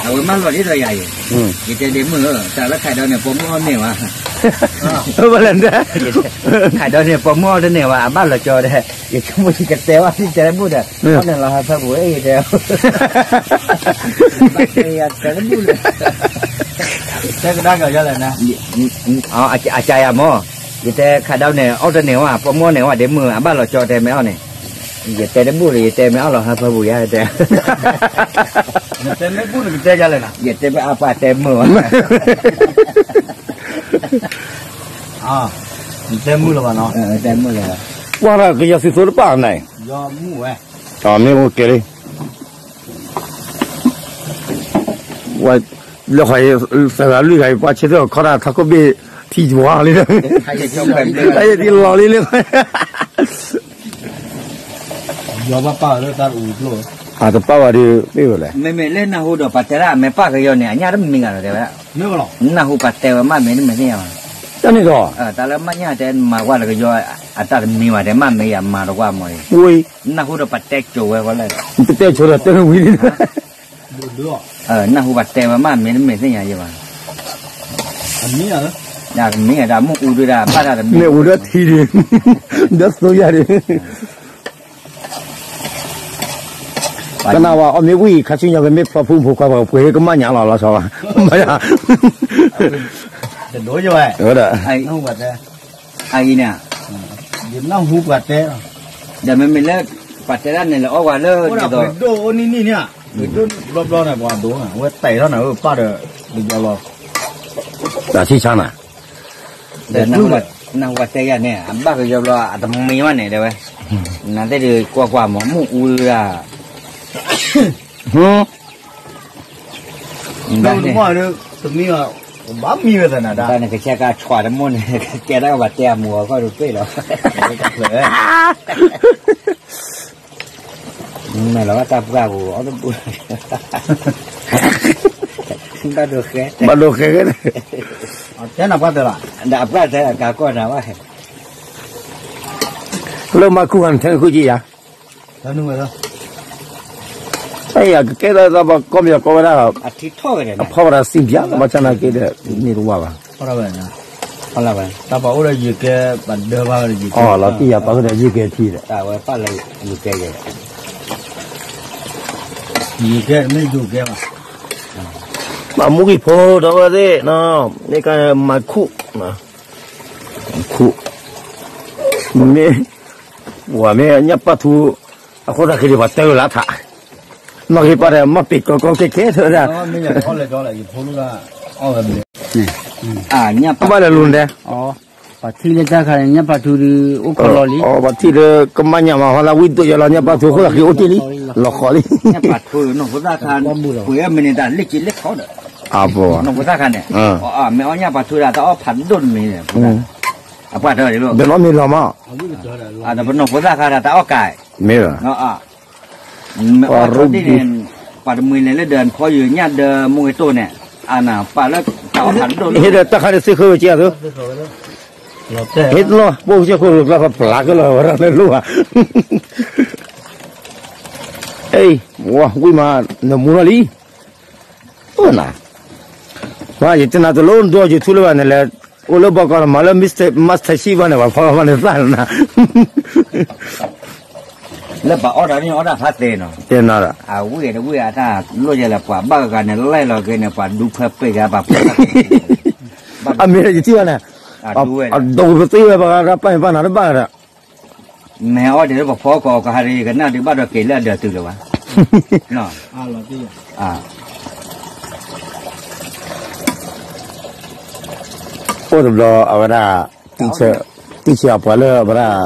အဝဲမၢလီၤဒ်သိးယၤအံၤ, ယတဲဒ့မုၣ်ဧၢ, တၢ်လၢခဲဒၣ်န့ၣ် ပိာ်မုၣ်အီၣ်န့ၢ်ဝဲ, ဘၣ်လဲၣ်, ခဲဒၣ်န့ၣ် ပိာ်မုၣ်အီၣ်တန့ၢ်ဝဲ အဘၣ်လီၤကၠီဒီး, ယဆိကမိၣ်ယကတဲဝဲ ယတဲတဘူၣ်ဒီး, အီၣ်န့ၢ်လီၤဟၢဖၢပူၤ ယတဲ, တဲတဘူၣ်လၢ, တဲကဒါက့ၤယလဲၣ်, အကယၤမၢ်, ယတဲခဲဒၣ်န့ၣ် အီၣ်တန့ၢ်ဝဲ ပိာ်မုၣ်အီၣ်န့ၢ်ဝဲဒ့မုၣ် အဘၣ်လီၤကၠီတဲမ့ၢ်အီၣ်န့ၣ်, ယတဲတဘူၣ်လၢ ယတဲမ့ၢ်အီၣ်လီၤဟၢဖၢပူၤယါ ယတဲ, နတဲမ့ၢ်ဘူၣ်နကတဲယလဲၣ်, ယတဲမ့ၢ်အပှၤတဲမုၣ်ဝဲ, နတဲမုၣ်လၢၤဘၣ်နီၤ, တဲမုၣ်လၢၤဘၣ်, ကွၢ်ဒီးကယီၤသုးသိတပၣ်န့ၣ်, မ့ၢ်အိၣ်ကဲလံ, လၢဃီ, သၢဂၤလွံၢ်ဂၤအံၤ ပှၤဆၢထၢၣ်ခီတၢ်ထးခိၣ်ဘ့ၣ် ထံယွၤလံ, တၢ်ယဲၢ်ထံလီၤလံလၢ ယွၤဘၣ်ပာ်လၢတၢ်အူကျိ, အတပာ်ဝဲဒီး မ့ၢ်ဝဲလဲၣ်, မ့မ့ၢ်လၢနၢ်ဟူဒီးပှၤတဲဒၣ် အမဲာ်ပၢ်ကယီၤန့ၣ် အညၣ်တမံၤဂၤလီၤတဲဝဲဒၣ်, နၢ်ဟူပှၤတဲဝဲမး မ့ၢ်တမ့ၢ်သ့ၣ်ညါဘၣ်, တၢ်န့ၣ်ဒီး, တၢ်လၢမၢ်ညၣ်တဲမၤကွၢ်လၢကယီၤ အတၢ်တမံၤဘၣ်တဲ မၢ်မ့ၢ်ယၤမၤတကွၢ်မီၤအံၤ, နၢ်ဟူဒီးပှၤတဲကိၤဝဲဃီလဲၣ်, ပတဲကိၤဒီးတဲဝံၤလံ နၢ်ဟူပှၤတဲဝဲမး မ့ၢ်တမ့ၢ်သ့ၣ်ညါယဲဘၣ်, မ့ၢ်တၢ်မ့ၢ်အူဒုးဒၣ် ဘၣ်တၢ်တမ့ၢ် မ့ၢ်အူဒၢထံဒုး, ဒီးသိယၤဒုး, ကနၣ်ဝဲအီၣ်မ့ၢ်ဝံၤ ခါဆူညါကမ့ၢ်ဖျီဖူဖိခွါပှၤပှ့ၤကမၣ်ညါလီၤလီၤဆီဘၣ်, တဒိယဝဲ, ဝဲဒၣ် အံၤန့ၣ်, ယနၢ်ဟူပှၤတဲ, ဒီးမ့မ့ၢ်လၢ ပှၤတဲဒၣ်န့ၣ်လၢအီၣ်ဝဲလၢဒ်သိး, ဒိၣ်အိၣ်နံၣ်နံၣ်န့ၣ်, ဒိၣ်ဘျီဘျီန့ၣ် ပှၤဒိၣ်န့ၣ် အဝဲတဲထီၣ်န့ၣ် အပၢ်ဒီး, ယလီၤ, တၢ်ဆံၣ်ဆါနၤ, ဒီးနၢ်ဟူပှၤတဲယၤန့ၣ် အဘၣ်ကယီၤဘျီ အတမံၤဘၣ်န့ၣ်တဲဝဲ, နသ့ၣ်ဒုးကွၢ်ကွၢ်မး မ့ၢ်အူဒၣ် တမံၤဘၣ်, ဘၣ်မံဝဲသနာ်ဒၣ်, တၢ်န့ၣ်ကဆဲကါဆွးတမိၢ်န့ၣ် ကဲတၢ်ကဘၣ်တဲအမူအီၤခီၣ်ဒုးပ့ၢ်လီၤ, မဲာ်လီၤဘၣ်တၢ်ပှၢ်ပူၤအီၣ်တဘူၣ်, ဘၣ်ဒိဃဲ, ဘၣ်ဒိဃဲ, ဒီးအပှၢ်တဲကးကီၢ်နၤဘၣ်, လၢမၤခူၣ်ဂၤနထဲနဃုက့ယၤ အဲ ကကဲထီၣ်သးပှၤကီၢ်ပယီၤကီၢ်ဝဲဒၣ်, အဖီဝဲဒၣ်စံးပျါ ဘၣ်ဆၣ်နာ်က့ဒီး န့ၢ်တဝၢ်ဘၣ်, လီၤတံၢ်ယၤပာ်ဃုာ်ဒီးယကဲထံဒီး, မၤမူက့ၤဖိဒီးဝဲသ့ၣ်, မ့ၢ်ကမၤခူၣ်, ခူၣ်, မ့ၢ်, ဝဲမ့ၢ်ညၣ်ပၣ်ထူ, အဃိသတးခဲဒံးပှၤတဲဝဲလၢထး, နီၢ်က့ၤပၣ်ဒီး မ့ၢ်ပ့ၤကီကီခဲခဲထဲဝဲဒၣ်, ဘၣ်လဲၤလိၤန့ၣ်, ပှၤထံၣ်လၢတၢ်ခါန့ၣ် ညၣ်ပၣ်ထူဒုးအိၣ်ခီလီၤလံ, ပှၤထံၣ်လၢကမၣ်ညၣ်မး ဟီလၢဝံၣ်ဒိၣ်ယလီၤ ညၣ်ပၣ်ထူအဃိသတးက့ၤအိၣ်တ့ၢ်လံ, လီၤဃီလံ, ညၣ်ပၣ်ထူနီၢ်ဖိသၣ်ခါ, ပှ့ၤအမ့ၢ်န့ၣ်တၢ်လ့ၣ်က့လ့ၣ်ထီဒီး, နီၢ်ဖိသၣ်ခါန့ၣ်, မ့ၢ်အီၣ်ညၣ်ပၣ်ထူဒီးတၢ်အီၣ်ဖးဒိၣ်တမံၤန့ၣ်, အပှၢ်တၢ်ဒ်လီၤ, ပနီၢ်မ့ၢ်လီၤမး, ပနီၢ်ဖိသၣ်ခါဒီးတၢ်အီၣ်ကး, မ့ၢ် မ့ၢ်အီၣ်ထီၣ်ဒ်န့ၣ်, ပှၤတမှံၤလဲၤလၢဒၢးဖီယုာ်ညၣ်ဒၢးမူဂ့ၤတိၢ်န့ၣ်, အနၢ်ပာ်လၢတၢ်အီၣ်ဖးဒိၣ်လီၤ, ဟ့ၣ်ဒီးတၢ်ခါဒ်သ့ၣ်ဃၢဝဲကဲအသိး, ဟ့ၣ်တလီၢ် ပိၢ်ကစၢၢ်ခိၣ်လိာ်ကျါခီပလၤကလီၤဝဲဒၣ်လၢလိၣ်ဘၣ်, အ့, ဝံၣ်မး, နမူထီၣ်လံ, အိၣ်နၤ, ယတဲနၤတလိၣ်ဒိ YouTube လၢၤဘၣ်န့ၣ်လဲၣ်, အိၣ်လၢဘီကီၢ်န့ၣ် မၤလၢ Master Chief ဘၣ်န့ၣ် ပှၤဖီလီၤဘၣ်န့ၣ်သၣ်နၤ လၢပှၤအီၣ်တၢ်န့ၣ်အီၣ်တၢ်ဖးသ့နီၤ, တဲနၤဒီး, အဝံၣ်တဝံၣ်အတၢ်လိၣ်ယဲလၢပှၤဘၣ်ဂၤန့ၣ် လဲၢ်လီၤက့ၤန့ၣ် ပှၤဒူဖၢပ့ၢ်ဂၤ ပှၤဖီ, အမ့ၢ်ယထံၣ်ဘၣ်န့ၣ်, အဒိပသ့ဝဲပှၤဂၤတၢ်ပာ်မ့ၢ်ပာ်နၤတဘၣ်ဒီး, မ့ၢ်အီၣ်ဒံးလၢပဖီကီးကဟးဒီး ယကနၣ်ဒုးဘၣ်ဒီးက့ၤလၢအဒၢးတုၤလၢၤဘၣ် အိၣ်တဘျီအဝဲဒၣ်, တံၢ်ဆဲးအပှၤလၢအဝဲဒၣ်,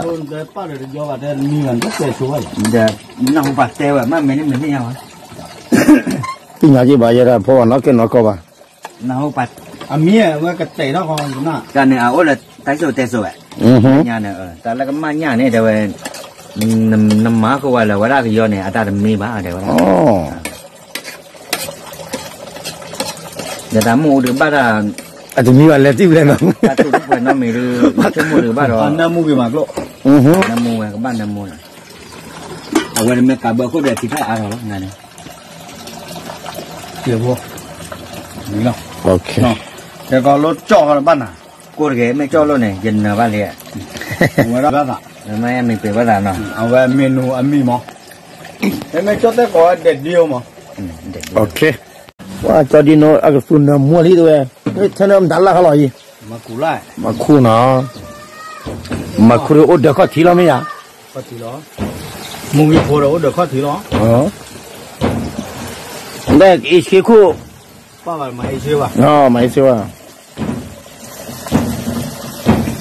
ဒီးနၢ်ဟူပှၤတဲဝဲ မ့ၢ်မ့ၢ်န့ၣ်မ့ၢ်သ့ၣ်ညါဝဲ, သ့ၣ်ညါက့ၤဘၣ်ယဲဒၣ် ဖီဝဲနီၢ်ကဲနီၢ်ကီၢ်ဘၣ်, အမံၤဝဲကတဲာ်ထီၣ်ဃီ, တၢ်န့ၣ်အအိၣ်လၢတၢ်စိၤတဲစိၤဝဲ, ညါန့ၣ် တၢ်လၢကမၣ်ညၣ်န့ၣ်တဲဝဲ, နမၤဃုာ်ဝဲလၢဝဲဒၣ်ကယီန့ၣ် အတၢ်တမ့ၢ်ဘၣ်တဲဝဲဒၣ် ဒီးတၢ်မ့ၢ်အိၣ်ဒံးဘၣ်တၢ်, အတမံၤဘၣ်လဲၤတံၢ်လဲၤနီၤ, တၢ်တူၢ်တပှဲၤနီတမံၤဒီး, ဆိကမိၣ်ဒံးဘၣ်ဒီး, နၢမူဂ့ၤမးကျိၣ်, နၢမူဝဲကဘၣ်နၢမူလီၤ, အဝဲတမ့ၢ်ကးဘၢခိၣ်ဒီးထံထီၣ်အါထီၣ်လီၤ နၤန့ၣ် ယဖိ, လီၤ, တဲကီးလိကၠီၣ်ဃီတဘၣ်နၤ, ကိၢ်တဂ့ၤ မ့ၢ်ကၠီၣ်လိၣ်န့ၣ် ယနၢၤဘၣ်လံ, ဝဲဒၣ်ဘၣ်သး, မ့ၢ်မ့ၢ်ပ့ၤဘၣ်သးနီၤ, အဝဲမ့ၢ်နူအမံၤမး, မ့ၢ်ကၠီၣ်တဲၣ်ကိးဝဲဒဲးဒံအိၣ်မး, ကၠီၣ်ဒံနိ အကသူနၢၤမူလံတဝဲ, ထဲန့ၣ်မတၤလၢ်ခါလီၤအံၤ, မၤခူနီၤ, မၤခူဒီးအိၣ်ဒၢးခီၣ်ထံးလီၤမ့ၢ်ယၤ, မူဂံၢ်ဖိဒီးအိၣ်ဒၢးခီၣ်ထံးလီၤ, ဒ်အ့ၣ်ဆ့ခိၣ်, မၤအ့ၣ်ဆ့ဘၣ်,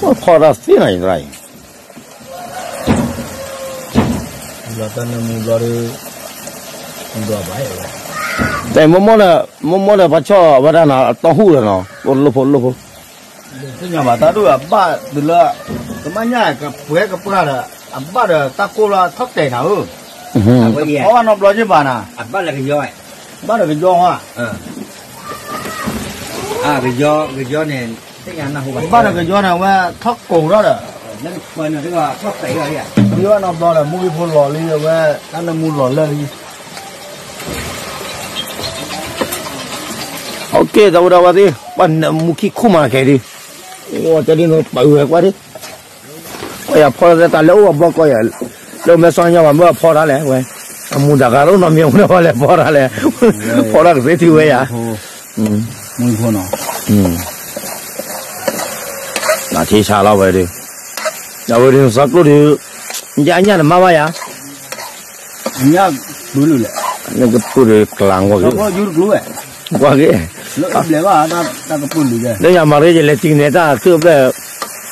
ဖီၣ်တၢ်သ့နီၤအံၤတရၣ်အံၤ, တၢ်မ့ၢ်မ့ၢ်ဒီး ပှၤဆီၣ်ဝဲဒၣ်နီၤ အတီၢ်ဟူၣ်လီၤနီၤ, လိၣ်ဖိလိၣ်ဖိ, သ့ၣ်ညါဘၣ်တၢ်ဒိၣ်အဘၣ်တုၤလၢ, ကမၣ်ညၣ်ကပှဲၤကပှၢ်ဒီး, အဘၣ်ဒီးတၢ်ကိၢ်လၢထီၣ်တဲာ်နၤဧၢ, အီၣ်ဘၣ်နီတဘျီက့ၤဘၣ်နၤ, ဘၣ်ဒီးကယီဟီ, ကယီန့ၣ်, ဘၣ်ဒီးကယီန့ၣ် အဝဲထီၣ်ကိၢ်ထီၣ်ဒီး, ကယီနီတဘျီဒီး မူဂံၢ်ဖိလီၤလံ အဝဲ, တၢ်နၢမူလီၤလၢာ်လံ ကဲ တၢ်ဝဲဒၣ်ဝဲသ့ၣ် ပှၤနၢမူခံခိၣ်မးခဲဒုး, အိၣ်ကဲဒုးနပာ်ဝဲကွၢ်ဒုး, ပှၤယၤဖီၣ်တၢ်လၢအိၣ်အဘီကီယၤ, လၢမဲာ်စီညါဘၣ်မ့ၢ်အဖီၣ်တၢ်လဲၣ်ဝဲ, အမူဒါဂၤတအိၣ်နီတမံၤအဃိန့ၣ် ပှၤလဲၤဖီၣ်တၢ်လဲၣ်, ဖီၣ်တၢ်ကသ့ထံဝဲယၤ, နထံဆါလီၤဝဲဒုး, အဝဲဒုးနသီကျိၣ်ဒုး, ညၣ်အညၣ်တမၤဘၣ်ယၤ နကပုၢ်ဒုးကျးကွၢ်က့ၤ, ကွၢ်က့ၤ, လၢယၤမၤရ့ယလဲၤတံၢ်ကနဲတၢ်သ့ၣ်ဘျဲၣ်,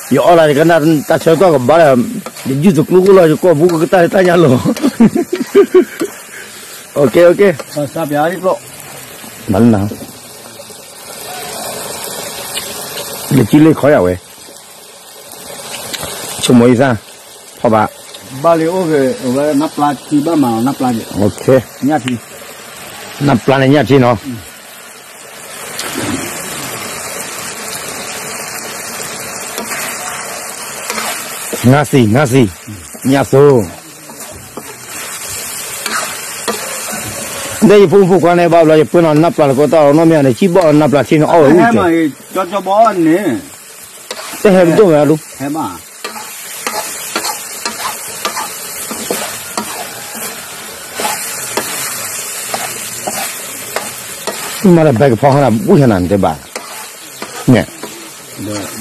ယအီၣ်လၢယကနၣ်တၢ်ဆၢကတီၢ်ကဘၣ်ဒီး, ယယုၢ်တကျိၤကိၣ်လီၤ ယကွၢ်ဘူးကတၢၢ်တၢ်ညၣ်လီၤ, မၤလၢနၤ, ယကံလ့ခီယၤဝဲ ဆိကမိၣ်အံသၣ်, ဖီၣ်ဘၣ်, ဘၣ်လံအိၣ်ဂ့ၤ အဝဲနၢ်ပျၢ်ထံဘၣ်မး နၢ်ပျၢ်, နၢ်ပျၢ်န့ၣ်ညၣ်ထံနီၤ, နၢ်သံ နၢ်သံ, ညၣ်သိ, ဒ်ယဖိမုၣ်ဖိခွါန့ၣ် ဘၣ်ဘျီ ယပၢနီၤနၢ်ပျၢ်တကိးတၢ်အီၤနီတမံၤန့ၣ် စံၣ်ဘီၣ်နၢ်ပျၢ်ထံန့ၣ် အီၣ်ဝဲအူၣ်ကဲ, တဟဲတဒိၣ်ဝဲအဒိ, မ့ၢ်ဒီးဘဲကဖီဟါနၤ ဝံၣ်ဟါနၤနတဲဘၣ်, န့ၣ်,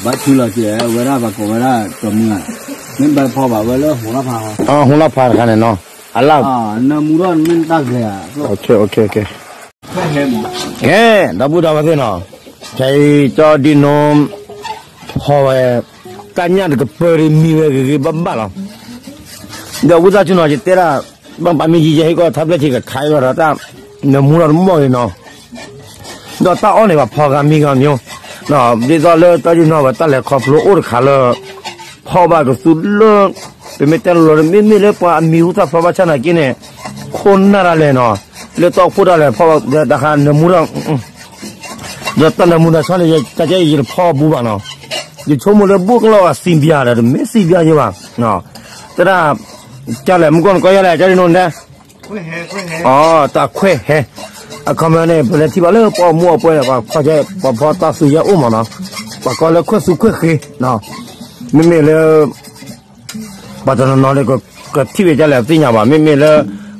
ဘၣ်ထံလီၤက့ၤဝဲဒၣ် ပှၤကိးဝဲဒၣ် ကမုၢ်, မ့ၢ်ဘဲဖီဘၣ်ဝဲလၢဟူးလီၤဖး, ဟူးလီၤဖးတခါန့ၣ်နီၤ, အလၢ်, နၢမူထီၣ်မ့ၢ်တၢ်ကျဲၤ, ကဲ, ဒီပုၢ်ဒီဝဲၢ်သ့ၣ်နီၤ, ခဲအံၤကၠီဒံနိ ဖီဝဲ, တၢ်ညၣ်တကပၢၤဒ်မံဝဲဂ့ၤဂ့ၤဘၣ်ဘၣ်လီၤ, ဒီးဝံသးစူၤနီၤ ယတဲဒၣ်, ဘၣ်ပာ်မ့ၢ်ယံာ်ယဲဟ့ၣ်ကီးထါဖျၢၣ်ထံးကခါအံၤဒီးတၢ်, နၢမူထီၣ်တမီၢ်ဂ့ၤနီၤ ဒီးတၢ်အီၣ်န့ၣ် ပှၤဖီဂၤမံဂၤမံ, ဒ်သိးလၢတၢ်ယုၢ်နီၢ်ဝဲ တၢ်လဲၤခီဖျိအိၣ်တခါလၢ ဖီၣ်ဘၣ်ကသူလၢ, ပမ့ၢ်တဲလီၤလီၤ မ့မ့ၢ်လၢပှၤအမံၤဟူသၣ်ဖျါဘၣ်ဆၣ်နာ်က့န့ၣ်, ခိၣ်နၢ်ဒၣ်လဲာ်နီၤ, လၢတၢ်အိၣ်ဖှိၣ်ဒၣ်လဲာ် ဖီၣ်ဘၣ်တခါနၢမူထီၣ်, ဒီးတၢ်နၢမူထီၣ်ဆီန့ၣ် ကကဲအံၤယတဖီၣ်ဘူးဘၣ်နီၤ, ယဆိကမိၣ်လၢဘူးကလီၤဂာ်သံဘျါဒီး တမ့ၢ်သံဘျါယဲဘၣ်, တဒၣ်, ကလဲၣ် မူကီၢ်နကီၢ်ယဲလဲၣ် ကၠီဒံနိဒဲ အတၢ်ခွဲးဟဲ, အခီပညီန့ၣ် ပလဲၤထံၣ်ဘၣ်လၢပှၤအိၣ်မူအပှဲၤဒီး ပှၤဖီကဲ ပှၤဖီတၢ်သူယဲအိၣ်မးနီၤ, ပှၤကီလၢခွဲးသူခွဲးဃ့, မ့မ့ၢ်လၢ ပှၤတနီၤနီၤန့ၣ် ကထံၣ်ဝဲဒ်လဲၣ်သ့ၣ်ညါဘၣ်, မ့မ့ၢ်လၢ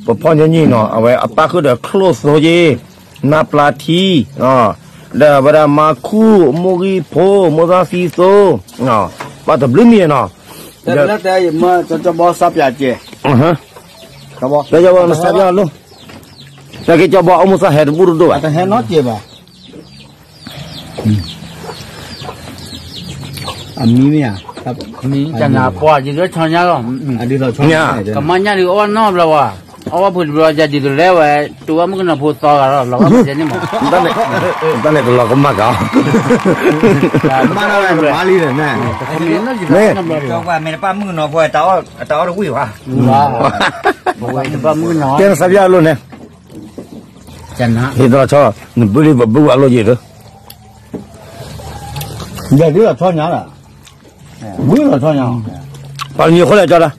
ပဖီညီနုၢ်နီၤ အဝဲအပၣ်ဃုာ်ဒီးချိၣ်သိက့ၤ, နၢ်ပျၢ်ထံ, ဒီးဝဲဒၣ်မါခူၣ် မိၢ်ဂံၢ်ဖိ မိၢ်သၣ်သံသိ, ပှၤတဘျုးမံၤနီၤ, တဲတဲယမၢကၠီဘီစးပၠးကဲ, ကၠီဘီ နစးပၠးလိၣ်, နက့ၤကၠီဘီအီၣ်မူသၣ်ဟဲတဘူၣ်တဒိၣ်ဘၣ်, တဟဲနီတစဲးဘၣ်, အမံၤမ့ၢ်ဧါ, မံၤတနၤပှၢ် ယဒုးဆီညါလီၤ, ကမၣ်ညၣ်ဒုးအီၣ်နီတဘျီဝဲ, အီၣ်ဝဲဖိတဘျီ ယဒုးတလဲဝဲ, တူၢ်ဘၣ်မုၣ်ကနီၤဖိသီဂၤလီၤ, လီၤဘၣ်မ့ၢ်န့ၣ်မး, တၢ်န့ၣ်တလီၤကမၣ်ကီး, မ့ၢ်တပၣ်မုၣ်ကနီၤဖိ တၢ်အီၣ်တဝံၣ်ဘၣ်, ကဲနစးပၠးအလိၣ်န့ၣ်, ဟ့ၣ်တလီၤဆီ, နဘုလံပဘုအလိၣ်ယံၤလၢ ယၤဒ်လီၤဆီညါ, ဘုလီၤဆီညါ, ပှၤမံၤဃိလဲၣ်ကၠီဒၣ်,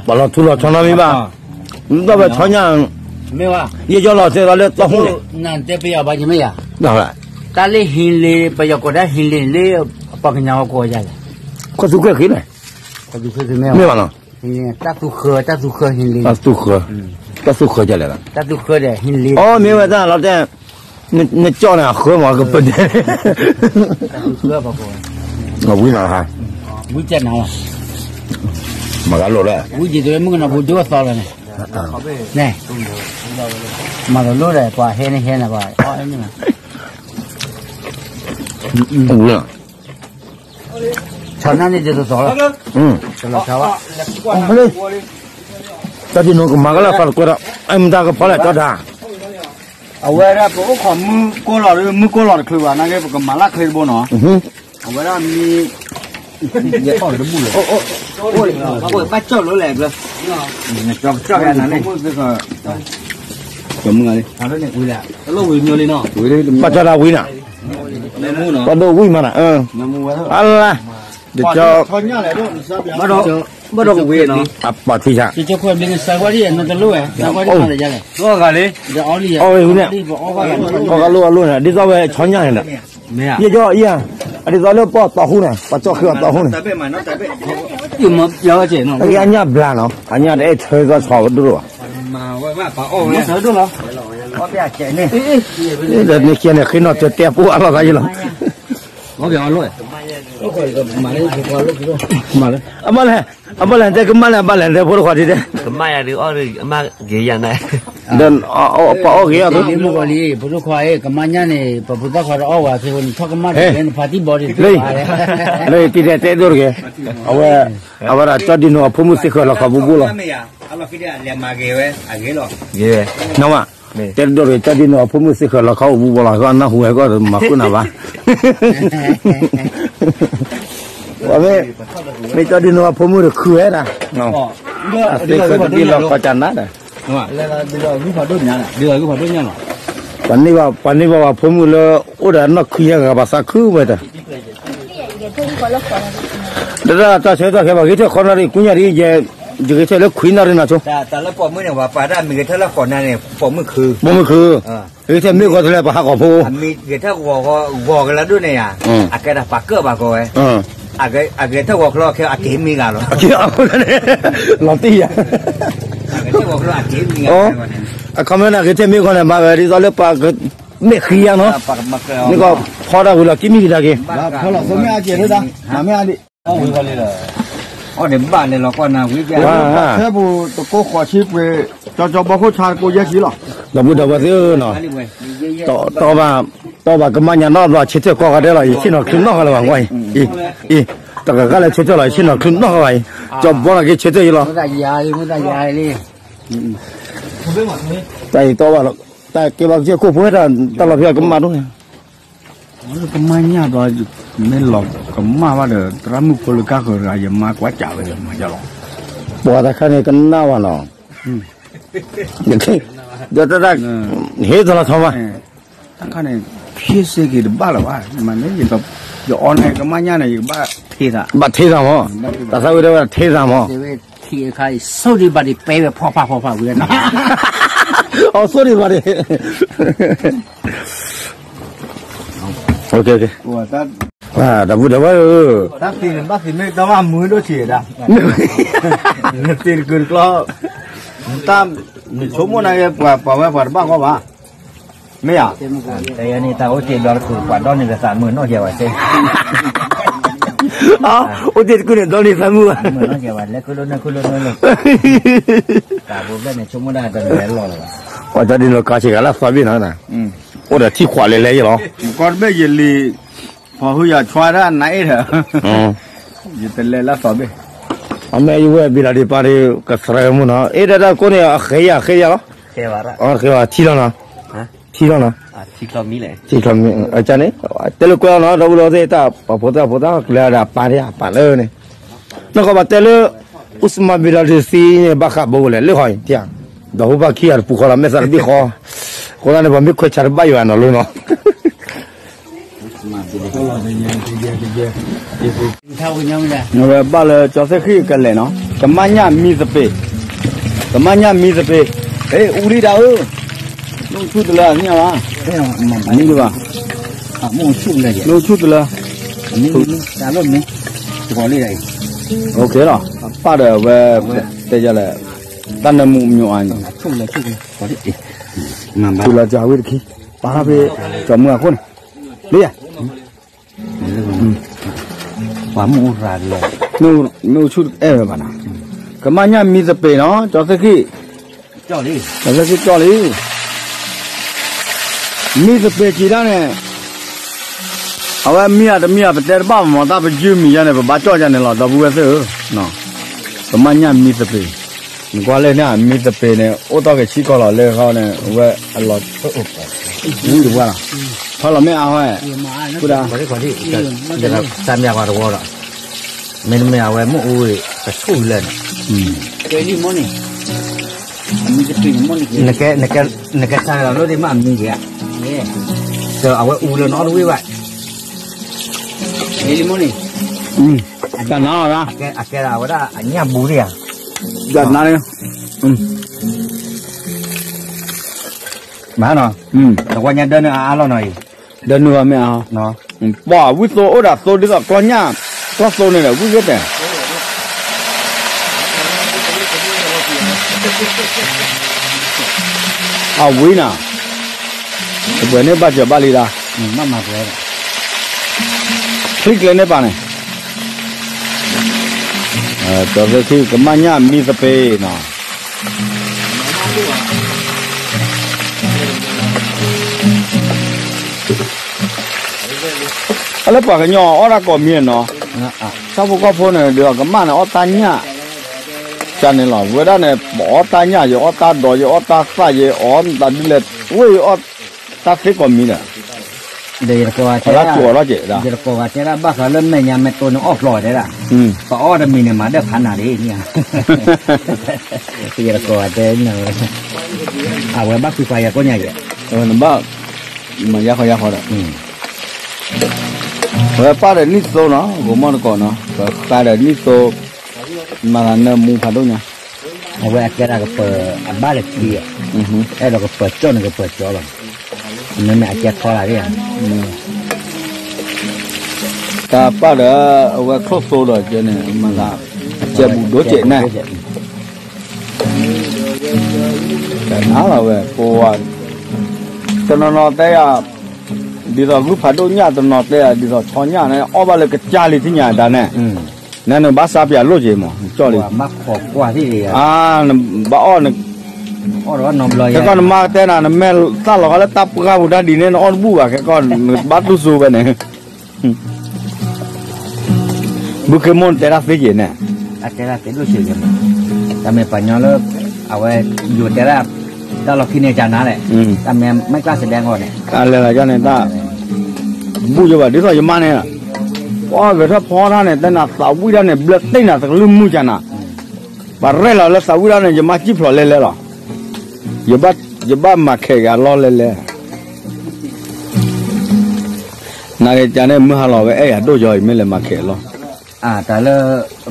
ပှၤလီၤထူလီၤဆီနီတမံၤဘၣ်, မ့ၢ်တၢ်ဝဲဆီညါ, မ့ၢ်ဝဲ, ယဲယီၢ်လီၤတဲလီၤလၢတီၢ်ဟူန့ၣ်, နတဲပယီၤဘၣ်ယမ့ၢ်ယၤ, တၢ်လၢဟံးလ့ၤ ပယီၤကိးတၢ်ဟံးလ့ၤန့ၣ်လၢ ပှၤကညီဝဲကိးယၤလဲၣ်, ခီသူၣ်ကဲၣ်ဃ့လဲၣ်, မ့ၢ်ဘၣ်နီၤ, တၢ်သူဃၢၤ တၢ်သူဃၢၤဟံးလ့ၤ, တၢ်သူဃၢၤ, တၢ်သူဃၢၤကလဲၣ်, တၢ်သူဃၢၤဒီးဟံးလ့ၤ, အိ မ့ၢ်ဝဲတၢ်လီၤတဲ နကၠီၣ်န့ၣ် အဃၢမးကပဒဲ, ဝံနၤ, ဝံနၤ, မၤဂၤလိာ်လၢ, ဝံက့ၤတမုၣ်ကနီၤဖိဒိၣ်အသီလီၤန့ၣ်, မၤလိာ်လိာ်ဒီး ပှၤဟဲန့ၣ်ဟဲန့ၣ် ပှၤအီၣ်န့ၣ်, ဆီနၢ်န့ၣ်ဒ်သိးသိးလီၤ, ကလီၤဆီဘၣ်, ကၠီဒံနိကမၤကလၢသးတကွဲးဒီး အဲၣ်မတၤကဖီလဲၣ်ကၠီဒၣ် အဝဲဒၣ်ပအိၣ်ခိးမုၢ်ကိၢ်လီၤဒီး မုၢ်ကိၢ်လီၤတချုးဘၣ် နာ်က့ ပကမၤလၢချ့တဘိနီၤ, အဝဲဒၣ်မ့ၢ်, ဘၣ်ကၠီၣ်လိလဲၣ်, ဘၣ်ကၠီၣ်ဒၣ်ဝံၤနၤ, ပှၤဒိၣ်ဝံၣ်မးနၤ, အလါ, ဒ်ကၠီ ဘၣ်ဒီးကဝ့ၤနီၤ, အပာ်ထံဆး, အီၣ်ဂၤလံ, အီၣ်ဂၤလိာ်အလိာ်န့ၣ် ဒ်သိးဝဲဆီညၣ်န့ၣ်ဒီး, ယဲယီၢ်အံၤ, အဒ်သိးလၢပှၤတီၢ်ဟူန့ၣ် ပှၤကၠီၣ်ဃ့အီၤတီၢ်ဟူန့ၣ်, အက့ၤအညၣ်ဘျါနီၤ အညၣ်တအဲၣ်ဆၢသီဆီဒိၣ်ဘၣ်, ဒီးန့ၣ်ကဲန့ၣ် ဃ့နီၣ်တၢ်တဲပှၤအလီၢ်သးယလီၤ, အဘၣ်လဲၣ်, အဘၣ်လဲၣ်တဲကမၣ်လဲၣ် အဘၣ်လဲၣ်တဲဖိတခွါဒ်တဲ, ကမၣ်ယၤဒုးအီၣ်ဒုး အမၣ်ဂ့ၤယၤန့ၣ်, ဒီးပှၤအီၣ်ဂ့ၤအီၣ်သိး, ဖိဒိၣ်ခွါအံၤ ကမၣ်ညၣ်န့ၣ် ပဖိသၣ်ခွါတအီၣ်ဝဲသ့ၣ်ဝဲန့ၣ် ထီၣ်ကမၣ်တကဲန့ၣ် ဖါတံၢ်ဘီဒ်သိး, လၢတံၤဒဲးတဲဒိၣ်တဂ့ၤ, အဝဲ, အဝဲဒၣ်ကၠီဒံနိအဖိမုၣ်သ့ၣ်ဃၢၤလီၤခီဘူးဘူးလီၤ, နဝဲ, တဲဒိၣ်တဂ့ၤ ကၠီဒံနိအဖိမုၣ်သ့ၣ်ဃၢၤလီၤခီဘူးဘူးလီၤ ကနၢ်ဟူဝဲကီၢ်မၤဃုနၤဘၣ် မ့ၢ်, မ့ၢ်ကၠီဒံနိအဖိမုၣ်တခုဝဲဒၣ်, အသ့ၣ်ဃၢၤတဘ့ၣ်လီၤခီကနၤဒီး, ပှၤန့ၢ်ဘၣ် ပှၤန့ၢ်ဘၣ်ပှၤဖိမုၣ်လၢ အိၣ်ဒီးနီၢ်ခွံညါဂၤဘၣ်သးခုဝဲတၢ်, ဒီးတၢ်ဆၢကတီၢ်ခဲပှၤဂ့ၤထၢၣ်ဃီနၣ်ရံၣ် ကူညၣ်ဒ်ယဲ, ယဂ့ၤထၢၣ်လၢခွံနၣ်ရံၣ်နၤဆိ, တၢ်လၢပိာ်မုၣ်န့ၣ် ပှၤပာ်တၢ်မ့ၢ်ဂဲၤထၢၣ်လၢဃိးနၣ်ရံၣ်န့ၣ် ပိာ်မုၣ်ခု, ပိာ်မုၣ်ခု, ဂ့ၤထၢၣ်မ့ၢ်ဂီၤတလဲၣ် ပှၤဟးဂီၤဖိ, ဂဲၤထၢၣ်ဂီၤကလၢဒိၣ်န့ၣ်ယါ, အကဲဒၣ်ပာ်ကၢၣ်ဘၣ်ကီးဝဲ, အဂဲၤထၢၣ်ဂီၤချီခဲ အက့ၤမံဂၤလီၤ, လီၤတံၢ်ယါ, အခီပညီန့ၣ် ဂ့ၤထၢၣ်မ့ၢ်ဂီၤန့ၣ် မၤဝဲဒ်သိးလၢပှၤ မဲာ်ဃံယါနီၤ, မ့ၢ်ကီးဖီဒၣ်ဝံၤလီၤ ကံမံဂၤက့ၤ, ဖီလီၤသိမ့ၢ်အကဲၤဒၣ်, မ့ၢ်အဒံး, အီၣ်ဒံးဘၣ်လဲၤလီၤကွၢ်နၤဝံၤ, ဖဲပူၤတကိးဃိးဆံပှ့ၤ, ကၠီကၠီဘီခိၣ်ဆါ ကိးယဲၢ်ဆံလီၤ, ဒီပုၢ်ဒီဝဲၢ်သ့ၣ်ဧၢနီၤ, တီဘၣ်ကမၣ်ညါနီတဘျီ ဆၢထၢၣ်ကီးဂၤဒဲးလီၤ ယဆ့ၣ်နီၤချုးနီၢ်ဂၤလၢၤဘၣ်ကွၢ်အံၤ, အံၤ, တဂၤဂၤလၢဆၢထၢၣ်လီၤ ယဆ့ၣ်နီၤချုးနီၢ်ဂၤအံၤ, ကၠီဘီနၤက့ၤဆၢထၢၣ်ယလီၤ, တၢ်အံၤတီဘၣ်လီၤ, တၢ်ကဲဘၣ်ကစၢၢ်ခိၣ်ဖိဝဲဒၣ် တၢ်လီၤဖဲအကမၣ်ဒိၣ်န့ၣ် ကမၣ်ညၣ်ဒီး, မ့ၢ်လီၤကမၣ်ဘၣ်ဒီး သရၣ်မုၣ်ဖိလၢကါဃၢၤတဂၤ ယမါကွၢ်စးဝဲမၤယလီၤ, ပှၤတခါန့ၣ်ကနၣ်ဘၣ်နီၤ, ဒီးတၢ်, ဟ့ၣ်သလီၤထီမး, တခါန့ၣ်, ဖ့စ့က့ၤတဘၣ်လၢၤဘၣ်, မ့ၢ်, ယအီၣ်န့ၣ်ကမၣ်ညၣ်န့ၣ် ယကဘၣ်ထ့သး, ဘၣ်ထ့သးမး, တၢ်သးဝံၣ်တဲဝဲဒၣ်ထ့သးမး, ဆိဒံးဘၣ်ဒံးပဲဝဲဖီဖးဖီဖးဝံၤ, အဆိဒံးဘၣ်ဒံး ဒီပုၢ်ဒီဝဲၢ်ဧၢ, တၢ်သ့ၣ်န့ၣ်ဘၣ်သ့ၣ်မ့ၢ်တၢ်ဘၣ်မုာ်ဒိၣ်ဆံးဒၣ်, နသ့ၣ်တကုာ်တကျီ, တၢ်, နဆိကမိၣ်နာ်က့ ပှၤဝဲပှၤတဘၣ်ဃီဘၣ်, မ့ၢ်ဧါ, တၢ်ယဲန့ၣ် တၢ်အိၣ်တ့ၢ်ဘျီတကုာ် ပှၤဒီနံၤသးမုာ်နီၢ်ယဲဝဲစ့, အိၣ်တ့ၢ်တကုာ်န့ၣ် ဒီနံၤသးမုာ်ဘၣ်, မုာ်နီၢ်ယဲဝဲ လဲၤခုၣ်လိန့ၣ်ခုၣ်လိန့ၣ်လီၤ, တၢ်ဘိဘျဲၣ်န့ၣ် ဆိကမိၣ်ဒၣ်တန့ၣ်လီၤလၢၤဘၣ်, ပှၤကၠီဒ်န့ၣ်လီၤ ကါဆံးဂၤလၢအသီဘ့ၣ်နီၤ အိၣ်ဒီးထံခွးလဲၤလဲၤယလီၤ, ကီၢ်တဘ့ၣ်ယလံၤ, ဖီဟုယၤဆွါဒၣ်နၤအ့ၣ်ဒီး, ယတလဲၤလၢသီဘ့ၣ်, အမ့ၢ်ယဝဲၢ်ဘံလီၤဒံးပၢ်ဒီး ကသရၢမုၢ်နီၤ အ့ၣ်ဒၣ်တၢ်ကိးန့ၣ် အဃဲယၤဃဲယၤလီၤ, ဃဲဝဲထံလီၤနီၤ, ထံလီၤနီၤ, ထံကျီမံၤ, န့ၣ်, တဲလၢကွဲးလီၤနီၤ ဒီပုၢ်ဒီဝဲၢ်သ့ၣ် တၢ်ပှၤဖိသၣ်ဖိသၣ်ကျဲဒီးအပၢ်ဒၣ်အပၢ်လၢန့ၣ်, နီၢ်ကီၢ်ဘၣ်တဲလၢ အူစမၤဘံလီၤဒံးသံန့ၣ် ဘၣ်ဃးဘိဝဲလဲၣ် လၢဃီအံၤ, ဒီးဟူဘၣ်ခံဂၤတပူၤဃီလီၤ မဲာ်သၣ်တဘ့ၣ်ဃီ, အဃိသတးန့ၣ် ပှၤမ့ၢ်ခွဲးဆါတဘၣ်ယွၤနီၤလၢနီၤ အဝဲဘၣ်လၢကၠီသ့ၣ်ဃံၣ်ကလဲာ်နီၤ ကမၣ်ညၣ်မံသပ့ၤ, ကမၣ်ညၣ်မံသပ့ၤ, အူလံဒၣ်ဧၢ, နအိၣ်ဆူၣ်တလၢ မ့ၢ်ဘၣ်, နအိၣ်ဆူၣ်တလၢ, လီၤ, ပၢ်ဒီးဝဲ, တဲယလဲၣ်, တၢ်နၢမူမညိအါန့ၣ်, ဆူၣ်လီၤကၢ်ဝံတခံ, ပာ်ထီၣ်ဖဲ, ကၠီၤမုၢ်အခိၣ်န့ၣ်, လၢယၤ မ့ၣ်အူဆူၣ်တအဲၣ်ဝဲဘၣ်နီၤ, ကမၣ်ညၣ်မံသပ့ၤနီၤ ကၠီၤသ့ၣ်ခံ, ကၠီၤသ့ၣ်ခံကၠီၣ်လံ, မံသပ့ၤကံၤဒၣ်န့ၣ်, အဝဲမံဧါတမံဧါ ပတဲတဘၣ်မး တၢ်ပယုၢ်မံၤယါန့ၣ် ပဘၣ်ကၠီၣ်ယါန့ၣ်လီၤ ဒီပုၢ်ဝဲၢ်သ့ၣ်ဧၢ, ကမၣ်ညၣ်မံသပ့ၤ, နကွၢ်လၢန့ၣ် မံသပ့ၤန့ၣ် အိၣ်တ့ၢ်က့ၤဆံကီၢ်လီၤ လၢဃီန့ၣ် ဝဲအလီၤ, ဝံတဝါလီၤ, ဖီလီၤမ့ၢ်အါဟီ, ဃုဒၣ်, တၢ်မ့ၢ်ပှၤတဝီဒီး, မ့တမ့ၢ်အဝဲမ့ၣ်အူဝံၤ ကဆူၣ်လၢာ်န့ၣ်, နကဲစၢ်လီၤလၢဒ်မ့ၢ်အမံၤက့ၤဧါ, ဒီးအဝဲအူလၢနအီၣ်တဝံၣ်ဘၣ်, တၢ်နါလီၤ, အကဲဒၣ်ဝဲဒၣ်အညၣ်ဘူးဒံဧါ, တၢ်နါလီၤ, မၤနီၤ, တဝီညါဒၢနုာ်အါအါလီၤနီၤအံၤ, ဒၢနုာ်ဘၣ်မ့ၢ်အါ, ပှၤဝံသိအိၣ်ဒၣ်သိဒ်သိးကျီၢ်ညၣ်, ကျီၢ်သိန့ၣ်ဒီး ဝံသ့ၣ်တဲာ် အဝံနၤ, တပှဲၤန့ၢ်ဘၣ်စၢၤဘၣ်လံဒၣ်, ချံကျဲန့ၢ်ပာ်န့ၣ်, ကၠီၤသ့ၣ်ခံ ကမၣ်ညၣ်မံသပ့ၤနီၤ အလၢပှၤကညီအီၣ်တၢ်ကိးမံၤနီၤ, ဆၣ်ဖိကီၢ်ဖိန့ၣ် ဒ်သိးကမၣ်န့ၣ် အီၣ်တၢ်ညၣ်, ကန့ၣ်လီၤ ဝဲဒၣ်န့ၣ် ပအီၣ်တၢ်ညၣ် ယအီၣ်တၢ်ဒီး ယအီၣ်တၢ်သၣ် ယအီၣ်တၢ်ဒ်လဲၣ်, ဝဲယအီၣ်တၢ်သ့ကိးမံၤဒီး, ဒီးယတကိးဂၤတဲဒၣ်, ယတကိးဂၤတဲဒၣ် ဘၣ်ဃးလၢမဲာ်ညါမဲာ်တိန့ၣ်အီၣ်ဖျိးတဲဒၣ်, ပအီၣ်တမံၤန့ၣ် မၤဒၢဖးနၤဒ်န့ၣ်, ယတကိးဂၤတဲ, အဝဲဘၣ်ကွံာ်ပှၤယၤကိးညါယဲ, နဘၣ်, မၤယါဃီယါဃီဒီး, ဝဲပၢ်ဒီးနံၣ်သိနီၤ ဂိၤမီၢ်တကိးနီၤ ပဃါဒီးနံၣ်သိ, မၤသးနၢမူဖးဒိၣ်ညါ, အဝဲအကဲဒၣ်ကပၢၤအဘၣ်တထံဧါ, အဲၣ်ဒိးကပၢၤကၠီၣ်န့ၣ်ကပၢၤကၠီၣ်လီၤ, မ့မ့ၢ်အကဲထီလာ်ဧါ, တၢ်ပၢ်ဒီး, အဝဲချိၣ်သိဒီးကဲန့ၣ် မၤသး, ကဲဘူးဒိၣ်ကဲးန့ၣ် တနၤလီၤဝဲ ပဝဲ, တနီၤနီၤတဲယၤ, ဒ်သိးဂုၢ်ဖးဒိၣ်ညၣ် တနီၤတဲယၤ ဒ်သိးဆီညၣ်န့ၣ် အီၣ်ဘၣ်လၢကစၢ်လံထံၣ်ညါဒၣ်န့ၣ်, နနဘၣ်စါပၠးလိၣ်က့ၤမး ကၠီၣ်လံ, အါ, နဘၣ်အီၣ်, ခဲကီၢ်နမါကတဲနၤ နမ့ၢ်သၣ်လီၤဃီလၢတၢ်ပှၢ်ပူၤတၢ်ဒ်န့ၣ် နအီၣ်တဘူၣ်ဘၣ် ခဲကီၢ်နဘၣ်တူၢ်စိဝဲန့ၣ် ဘုခ့မိၢ်နတဲတၢ်သ့က့ၤန့ၣ်, အတဲဒၣ်သ့ဒိၣ်ဆံးက့ၤမး, တၢ်မ့ၢ်ပှၤညီလၢ, အဝဲ, ယိၤတဲဒၣ်, တၢ်လီၢ်ခံန့ၣ်ကနၤလဲၣ်, တၢ်မ့ၢ်မ့ၢ်ကျါစဒဲကီးန့ၣ်, အလဲၤလီၤယန့ၣ်တၢ်, ဘူၣ်ယဘၣ်ဒ်သိးယမါန့ၣ်, ပှၤဂဲၤထၢၣ်ဖီတၢ်န့ၣ် တဲနၤသးဝံၣ်တၢ်န့ၣ် ဘျၢတ့ၢ်နၤသကလုၢ်မုၢ်ကနၤ, ပှၤရဲၣ်လီၤလၢသးဝံၣ်တၢ်န့ၣ် ယမါစံၣ်ဖျိးလဲၤလဲၤလီၤ, ယဘၣ်မၤခဲးဂၤလီၢ်လဲၤလဲၤ နကကန့ၣ် မုၢ်ဟါလီၤဝဲအဲၣ်ယၤဒိၣ်ယီၤ ယမ့ၢ်လဲၤမၤခဲးလီၤ. တၢ်လၢ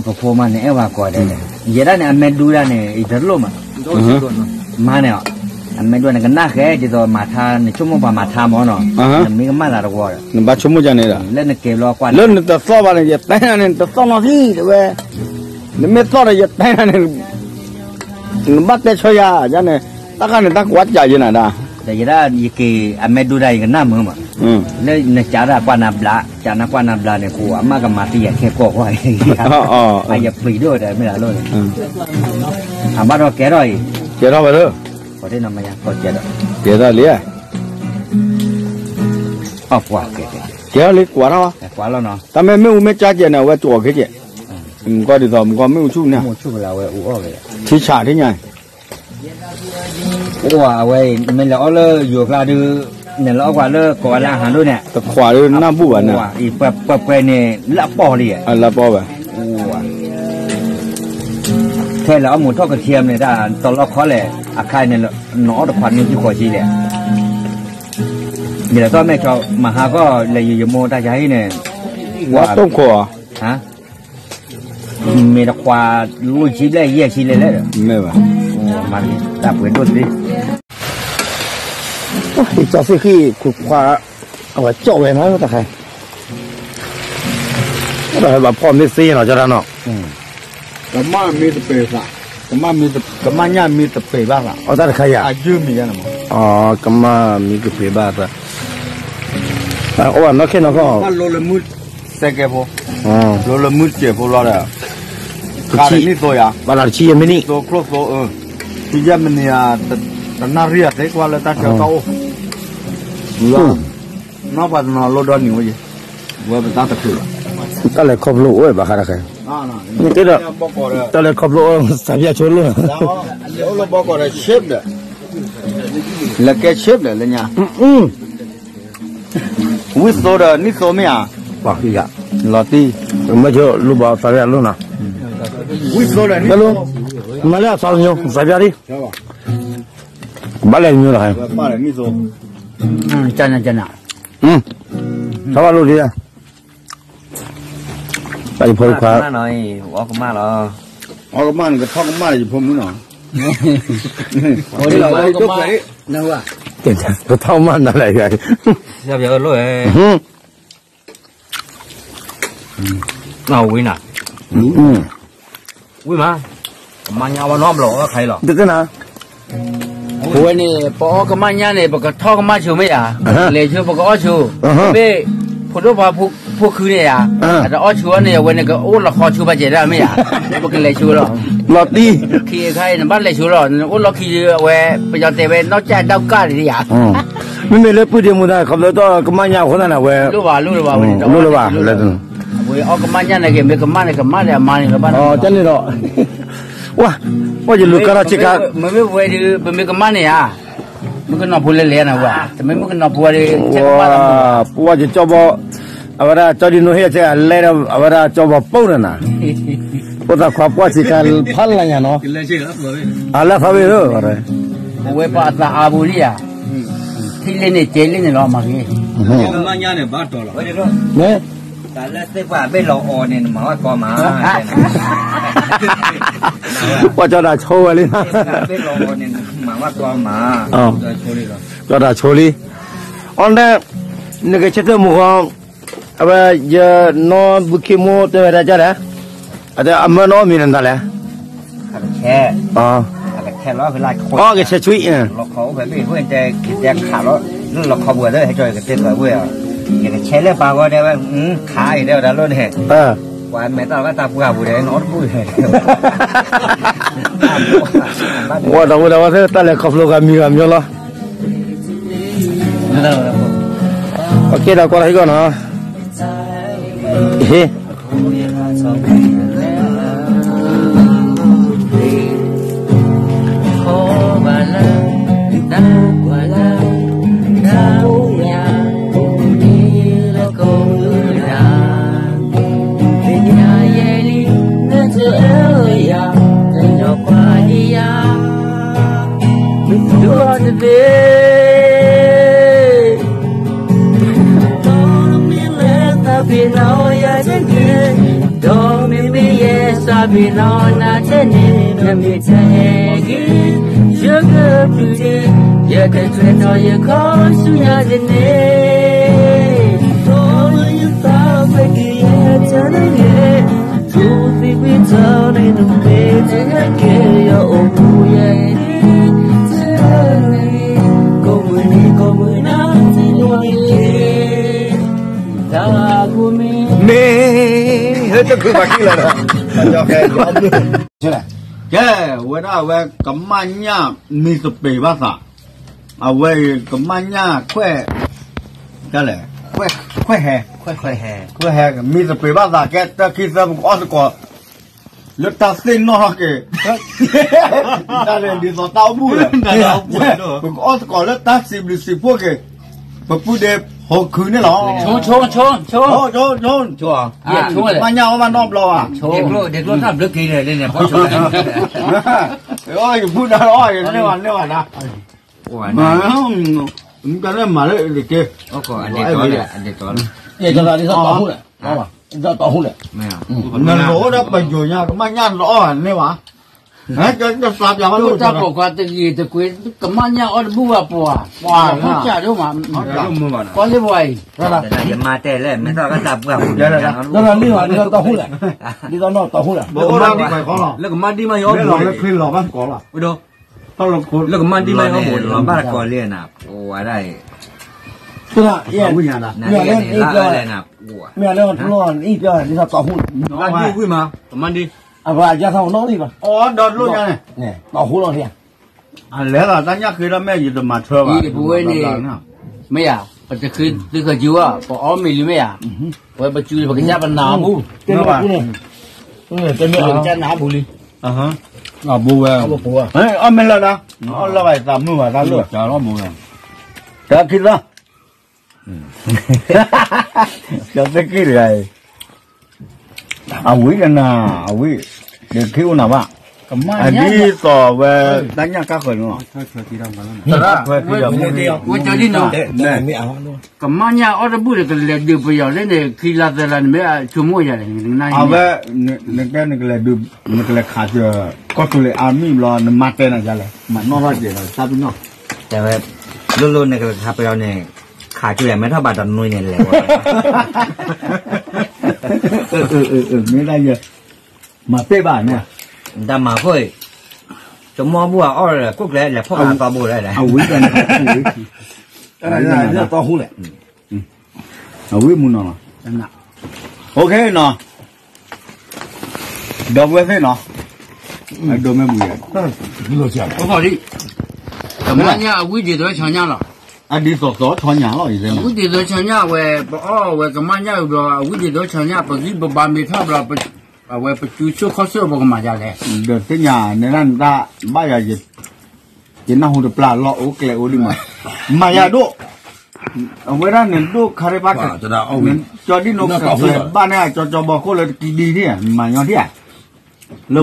ပဖိမးန့ၣ် အဲၣ်ဝဲကိးဂၤဒဲး, ယဲဒၣ်န့ၣ် အမဲဒူဒၣ်န့ၣ် ယတလိၣ်မး, မါန့ၣ်, အမဲဒူန့ၣ် ကနၣ်ဃဲ ဒ်သိးမၤထါ နဆိကမိၣ်ပှၤမၤထါမးနီၤ, နမ့ၢ်ကမၣ်သးတဝီဒီး, နဘၣ်ဆိကမိၣ်ကန့ၣ်ဒီး, လၢနကဲဘျီကွၢ် လၢနတသီၣ်ဘၣ်န့ၣ် ယတဲနၤန့ၣ် နတသီၣ်နီၢ်သံ တဲဝဲ, နမ့ၢ်သီၣ်ဒီး ယတဲနၤန့ၣ် နဘၣ်တဲဆၢယၤ ယန့ၣ်, တၢ်ဃၣ်န့ၣ် တၢ်ကွၢ်ကးယဲနၤဒၣ်, ဒီးယဲဒၣ်ယက့ၤ အမဲဒိဒၣ် ယကနၣ်မုာ်မး, လၢနကးဒၣ်ကွၢ်နၤဘျါ, ကးနၤကွၢ်နၤဘျါန့ၣ် ဃိအမၢ်ကမၤသံယၤခဲကိာ်ကွၢ်, အယပျံၤဒိၣ်ဒီးမ့ၢ်လၢန့ၣ်, အဘၣ်ဒီးကဲထီၣ်အံၤ, ကဲထီၣ်ဝဲလၢ, ကဲထီၣ်လံ, ကဲထီၣ်လံ ကွၢ်ထီၣ်, တၢ်မ့ၢ်မ့ၣ်အူမ့ၢ်ကၠါကဲးန့ၣ် အဝဲကၠီက့ၤကဲး, မ့ၢ်ကီၢ်ဒ်သိး မ့ၢ်ကီၢ်မ့ၣ်အူဆူၣ်န့ၣ်, ထံဆးထံညါ အိၣ်ဝဲ အဝဲအံၤ မ့ၢ်လဲၤအီၣ်လၢယိၤကျါဒုး, နလဲၤအီၣ်ကွၢ်လၢကိးဝဲလၢအဟးဒိၣ်န့ၣ်, တခွးဒုးနၢ်ဘူၣ်ဘၣ်န့ၣ်, ပှဲၤပှဲၤန့ၣ် လၢအပီၢ်လံ, လၢအပီၢ်ဘၣ်, ထဲလဲၤအီၣ်မူၤထီၣ်ကထံမ့ၢ်တၢ် တလီၢ်ခီလဲၣ်, အခါန့ၣ် နအီၣ်တခွးနွံဆံဃိးဆံလဲၣ်, ယလဲၤထီၣ်မဲာ်ကၠီ မဟါကီၢ် လဲၤယံၤယမိၢ်တၢ်ယါဟံၣ်န့ၣ်, ဝါတိၢ်ခိၣ်, မ့ၢ်တခွး လွံၢ်ဆံဘျဲၣ်ယဲၢ်ဆံလဲၣ်လဲၣ်ဒီး, မ့ၢ်ဘၣ်, မၤလံတၢ်ပှဲၤဒိၣ်သ့, ယကၠီသ့ၣ်ဃံၣ်ခိၣ်ခွါ, အဝဲကၠီဝဲနီၤတခါ, ဘၣ်ဖီၣ်မ့ၢ်သ့နီၤ ကၠီတၢ်နီၤ, ကမၣ်မ့ၢ်တပ့ၤဘၣ်သး, ကမၣ်ညၣ်မ့ၢ်တပ့ၤဘၣ်သး, အတၢ်တခါယၤ, ကမၣ်မ့ၢ်တပ့ၤဘၣ်သး, အိၣ်ဘၣ်နီၢ်ခဲနီၢ်ခီၣ်, စဲကဲဖိ, လိလၢမုၢ်စဲးဖိလီၤဒီး, တဆံ, ဘၣ်လီၤတဆံယဲၢ်မံးနံး, သိကျိၣ်သိအၢ, ယဲၢ်မံးနံး, တနၣ်ရံၣ်အသ့ကွၢ်လၢတၢ်ဆၢကတီၢ်အိၣ်, နီၢ်ပှၤတနီၤလိၣ်ဒီနံၤဝဲယဲၢ်, ဝဲပတၢ်တချုးဘၣ်, တၢ်လဲၤခီဖျိအိၣ်ဘၣ်ဃးတခါ, တၢ်လဲၤခီဖျိအိၣ် စးဘၣ်ဆိလိၣ်, အိၣ်လၢဘီကီးဒီး shape ဒီး, လဲၤကဲ shape ဒီးလၢညါ ဝံၣ်သိဒီးနံၣ်သိမ့ၢ်ဧါ, လီၤတံၢ်, မ့ၢ်လိၣ်ဘၣ်သးပျၢ်လိၣ်နီၤ, ဝံၣ်သိဒီးနံၣ်သိ, မၤလၢအသးတမျိုး သးပျၢ်ဒံး, ဘၣ်လဲၤတမျိုးလီၤ, နံၣ်သိ, သးပျၢ်လိၣ်ဒံး, တၢ်ယဖိတခွါ, အီၣ်ကမၣ်လီၤ, အီၣ်ကမၣ်န့ၣ် ကထီၣ်ကမၣ်ယဖိမုၣ်နီၤ, ကထီၣ်ကမၣ်နၤလဲၣ်, ဝံၤနၤ, ဝံၤမး, ကမၣ်ညၣ်ဝဲနီတဘျီအီၣ်ခါအံၤလီၤ, ပဝဲန့ၣ် ပအီၣ်ကမၣ်ညၣ်န့ၣ် ပကထီၣ်ကမၣ်ဆိမ့ၢ်ဧါ, လဲၤဆိပကအီၣ်ဆိ, မ့ၢ်ဖိဒိၣ်ဖါဖိခုန့ၣ်ဧါ, အတအီၣ်ဆိအီၤန့ၣ် အဝဲန့ၣ်ကအိၣ်လီၤခီဆိဘၣ်ကဲဒၣ်မ့ၢ်ဧါ, ပကလဲၤဆိလီၤ, လီၤတံၢ်, ခံအခါအံၤ နဘၣ်လဲၤဆိလီၤ, နအိၣ်လီၢ်ခံအဝဲ ပယီၤတဲဝဲ နီၢ်ကၠၢ်ဒၣ်ကၢ်ဒံးဧါ, မ့မ့ၢ်လၢပုၢ်ဒ့မူသး ခီဖျိတီၢ်ကမၣ်ညၣ်အဃိသတးန့ၣ် အဝဲ လိၣ်ဘၣ်လိၣ်လၢၤဘၣ်ဝဲန့ၣ်, လိၣ်လၢၤဘၣ်, အဝဲအီၣ်ကမၣ်ညၣ်န့ၣ်က့ၤ မ့ၢ်ကမၣ်န့ၣ် ကမၣ်ဒီးအမါန့ၣ်လီၤဘၣ်, ကန့ၣ်ဒီး, ဝါ, ပှၤယလူၤကါထီၣ်ဆ့ကၤ, မ့မ့ၢ်ဝဲဒီး ပမ့ၢ်ကမၣ်န့ၣ်ဧါ, မ့ၢ်ကနီၤဖိလဲၤလဲၤနၤဝဲ, တမ့ၢ်မ့ၢ်ကနီၤဖိဒီး, ပှၤယကၠီဘီ, အဝဲဒၣ်ကၠီဒံနိဟ့ၣ်ဆ့ကၤလဲဒီး အဝဲဒၣ်ကၠီဘီပိၢ်နၤနၤ, ဖိသၣ်ခွါပှၢ်ဆ့ကၤဖးလၢ်ညါနီၤ, အလၢသးဝ့ၢ်ဧၢ, အဝဲပှၤအသးအါပူၤလံဧါ, ထံၣ်လၢန့ၣ်ကဲလၢန့ၣ်လီၤ မၤဂ့ၤ, ကမၣ်ညၣ်န့ၣ် ဘၣ်တီၤလီၤ, တၢ်လၢသ့ၣ်ပှၢ်ဘ့ၣ်လီၤအီၤန့ၣ် နမၤဝဲကီမး, ပှၤကၠီဒၣ်ဆိဝဲလံ, ဘ့ၣ်လီၤအီၤန့ၣ် နမၤဝဲကီမး, ကၠီဒၣ်ဆိလံ, အီၤဒၣ်, နကဆၢထၢၣ်မူဃီ, အဝဲ ယနီၢ်ဘုခ့မိၢ်တဲဝဲဒၣ်ကလဲၣ်, အမၢနီၢ်မံၤနၤလဲၣ်, အီၣ်ကဆဲးဆွံ, လီၤခီအိၣ်ဖဲဘ့ၣ်အဃိတဲကတဲခးလီၤ, လၢလီၤခီပူၤဒီး ဟဲကၠီကတဲသွဲဝဲ, ယကဆဲးလၢပာ်ဂီၢ်တဲဝဲ, ခးအံၤတဲဝဲဒၣ်လိၣ်န့ၣ်, ပှၤမဲာ်တၢ်လီၤဘၣ်တၢ်ပှၢ်ပူၤဒီး နီတဘူၣ်, ဝဲဒီးဝဲဒီးဝဲတၢ်လဲၤခီဖျိဂၤမံၤဂၤမံၤလီၤ, ကဲဒီးကွၢ်လီၤဟံၣ်ကီၢ်နီၤ, ဟ့ၣ် ခီဘၣ်လၢ တၢ်ကွၢ်လၢ တၢ်အိၣ်ယၤ အိၣ်ဒံးလၢကိးမုၢ်နၤ, သ့ၣ်ညါယဲလံ နတအၢယၤ တညီကွၢ်ဒံးယၤ ဒိၣ်တဘ့ၣ် ဒီးမ့ၢ်လၢသးပ့ၤနီၣ်ယၤတန့ၢ်, ဒီးမ့မ့ၢ်ယဲသးပ့ၤနီၣ်နၤတန့ၢ်, နမ့ၢ်တဟဲက့ၤ ယကပျုၢ်တ့ၢ်, ယကထွဲထီၣ်ယခီဆူညါတန့ၢ်, ဒီးယသးပ့ၤက့ၤယဲတန့ၢ်, ထိၣ်သံကွံာ်ထီၣ်န့ၣ် နမ့ၢ်တဟဲက့ၤယအိၣ်မူယဲအံၤ, တန့ၢ် ကိးမုၢ်နံၤကိးမုၢ်နၤ တနံၤတက့ၢ်, တၢ်ကိးမံၤ မ့ၢ် ဟဲတခုဘၣ်ခံလီၤဒီး ကဲ, ဝဲဒၣ်အဝဲကမၣ်ညၣ်မံသပ့ၤဘၣ်သး, အဝဲအံၤကမၣ်ညၣ်ခွဲး, တလဲၣ်, ခွဲးဟဲ, ခွဲးဟဲ, မံသပ့ၤဘၣ်သး ကဲတၢ်ခံသၢ ပကအီၣ်သကိး လၢတၢ်သ့ၣ်နီၣ်ထီၣ်က့ၤ, တၢ်န့ၣ်ဒ်သိးတၢ်အိၣ်မူလၢၤ, ပကအီၣ်သကိးလၢတၢ်စံးဘျုးစံးဖှိၣ်က့ၤ ပပုၢ်ဒ့ဟီၣ်ခုန့ၣ်လီၤ, ဆိဆိဆိဆိ, ကမၣ်ညၣ်အီၣ်ဘၣ်နီတဘျီဘၣ်, ဒ့ကျိၣ်တၢ်ဘျုးက့ၤန့ၣ်, ယပုၢ်ဒၣ်အီၣ်ယၤန့ၣ်ဘၣ်, န့ၣ်ဘၣ်, နလိၣ်ဒီးပယိၤညါ ကမၣ်ညၣ်တအီၣ်န့ၣ်ဘၣ် ဒိၣ်တၢ်ပိာ်ခွါတဂ့ၤတကွ့ ကမၣ်ညၣ်အီၣ်တဘူၣ်ဘၣ်ပှၤ, ပှၤဒိၣ်မး, ကွၢ်လၢပှၤအံၤ, ယမါတဲလဲၣ် မ့ၢ်သီၣ်ကသးပှၢ်ပူၤ, ဒ်သိးလီၤ ဒ်သိးလီၤ လၢကမၣ်ဒံးမးယီၤဘိလီၤ, လၢကမၣ်ဒံးမးယီၤဘိလီၤ, လၢကမၣ်ဒံးမးယီၤဘိလီၤ, ဘၣ်တကီလံနၤ, ပဝဲဒၣ်အံၤ, မ့ၢ်လၢအံၤပျီ, မ့ၢ်လၢအံၤပျီ, ဒ်သိးတီၢ်ဟူး, ကမၣ်ဒံး, အဝဲအယါသးနီၣ်လံဘၣ်, တီၢ်ဟူးလီၤ, လဲၤလီၤတၢ်ညၣ်ဃ့ဒီးမ့ၢ်ယတမၤထၢဘၣ်, ပဝဲန့ၣ်, မ့ၢ်ယၤ, ပတဃ့သုဃၢၤကၠူဘၣ် ပအီၣ်မ့ၤလံမ့ၢ်ယၤ, ပဝဲပကၠူလံ ပကစၢ်ပနၢ်ဟူ, ပကစၢ်နၢ်ဟူလံ, အဘိဝဲ, အီၣ်မ့ၤလၢာ်ဒီး, အီၣ်လၢာ်ဘၣ်သးမုာ်ဘၣ်တၢ်လၢာ်, တၢ်ခံသီ ကသ့က့ၢ်တဂၤအံၤ, အဝံၣ်ကနၤ, အဝံၣ်, ဒုးခံအိၣ်နၤဘၣ်, အဒ်သိးဝဲ, တၢ်ညၣ်ကါဃၢၤန့ၣ်လီၤ, ဝဲ, ကမၣ်ညၣ်အီၣ်တဘူၣ်ဒီး ကလဲၤဒုးပယီၤလၢန့ၣ် ခံလါသၢလါန့ၣ် မ့ၢ်အဆိကမိၣ်ယၤလဲၣ်, အဝဲ, နကဲနကလဲၤဒုး, နကလဲၤခးစၢၤ, ကီၢ်သူလ့ၤအါမံၤဘျီ နမါတဲနၤယၤလဲၣ်, မၤနီၣ်ထီၣ်ကဲးဒီး တၢ်ပနီၣ်, တဲဝဲ, လိၣ်လိၣ်နကလဲၤခးပယီၤန့ၣ်, ခးစၢၤယၤမဲထီၣ်ဘၣ်တနွံန့ၣ်လဲၤဝဲ, မ့ၢ်ဒၣ်ယဲ, မၤပ့ၢ်ဘၣ်န့ၣ်, တၢ်မၤခိၣ်အံၤ, ကမီၢ်ဘူၣ်အအီၣ်လၢကိၣ်ကျဲလဲၤဖီၣ်အသီဘိလဲၣ်, အဝံၣ်, အဝံၣ်မူနီၤလီၤ, အိၣ်ခ့နီၤ, ဒီပုၢ်ဝဲၢ်သ့ၣ်နီၤ, အဒိမ့ၢ်ဘှံး, ကမၣ်ညၣ်အဝံၣ်ဒ်သိးဆီညၣ်လီၤ, အဒ်သိးသိးဆီညၣ်လီၤ, အဝံၣ်ဒ်သိးဆီညၣ်ဝဲ ပအီၣ်ဝဲကမၣ်ညၣ်ဘျီ အဝံၣ်ဒ်သိးဆီညၣ် ပဂံၢ်ပဘါမ့ၢ်ထီၣ်ဘျီ အဝဲပကၠူဆိၣ်ခီၣ်ဆိၣ်ပကမၤယၤလဲၣ်, ဒီးသ့ၣ်ညါန့ၣ်ဒၣ်နတၢ်ဘၣ်ယၤ, ယနၢ်ဟူတပျၢ်လီၤအိၣ်ကျဲအိၣ်ဒံးမး, မၤယၤဒိၣ်, အဝဲဒၣ်န့ၣ်ဒိၣ်ခါရ့ၣ်ဘၣ်, ကၠီဒ်နီၣ်ကၠီဘၣ်န့ၣ် ကၠီကၠီဘီခိၣ်လၢတကံဒံဒံ, မၤညီဒံဧါ, လၢ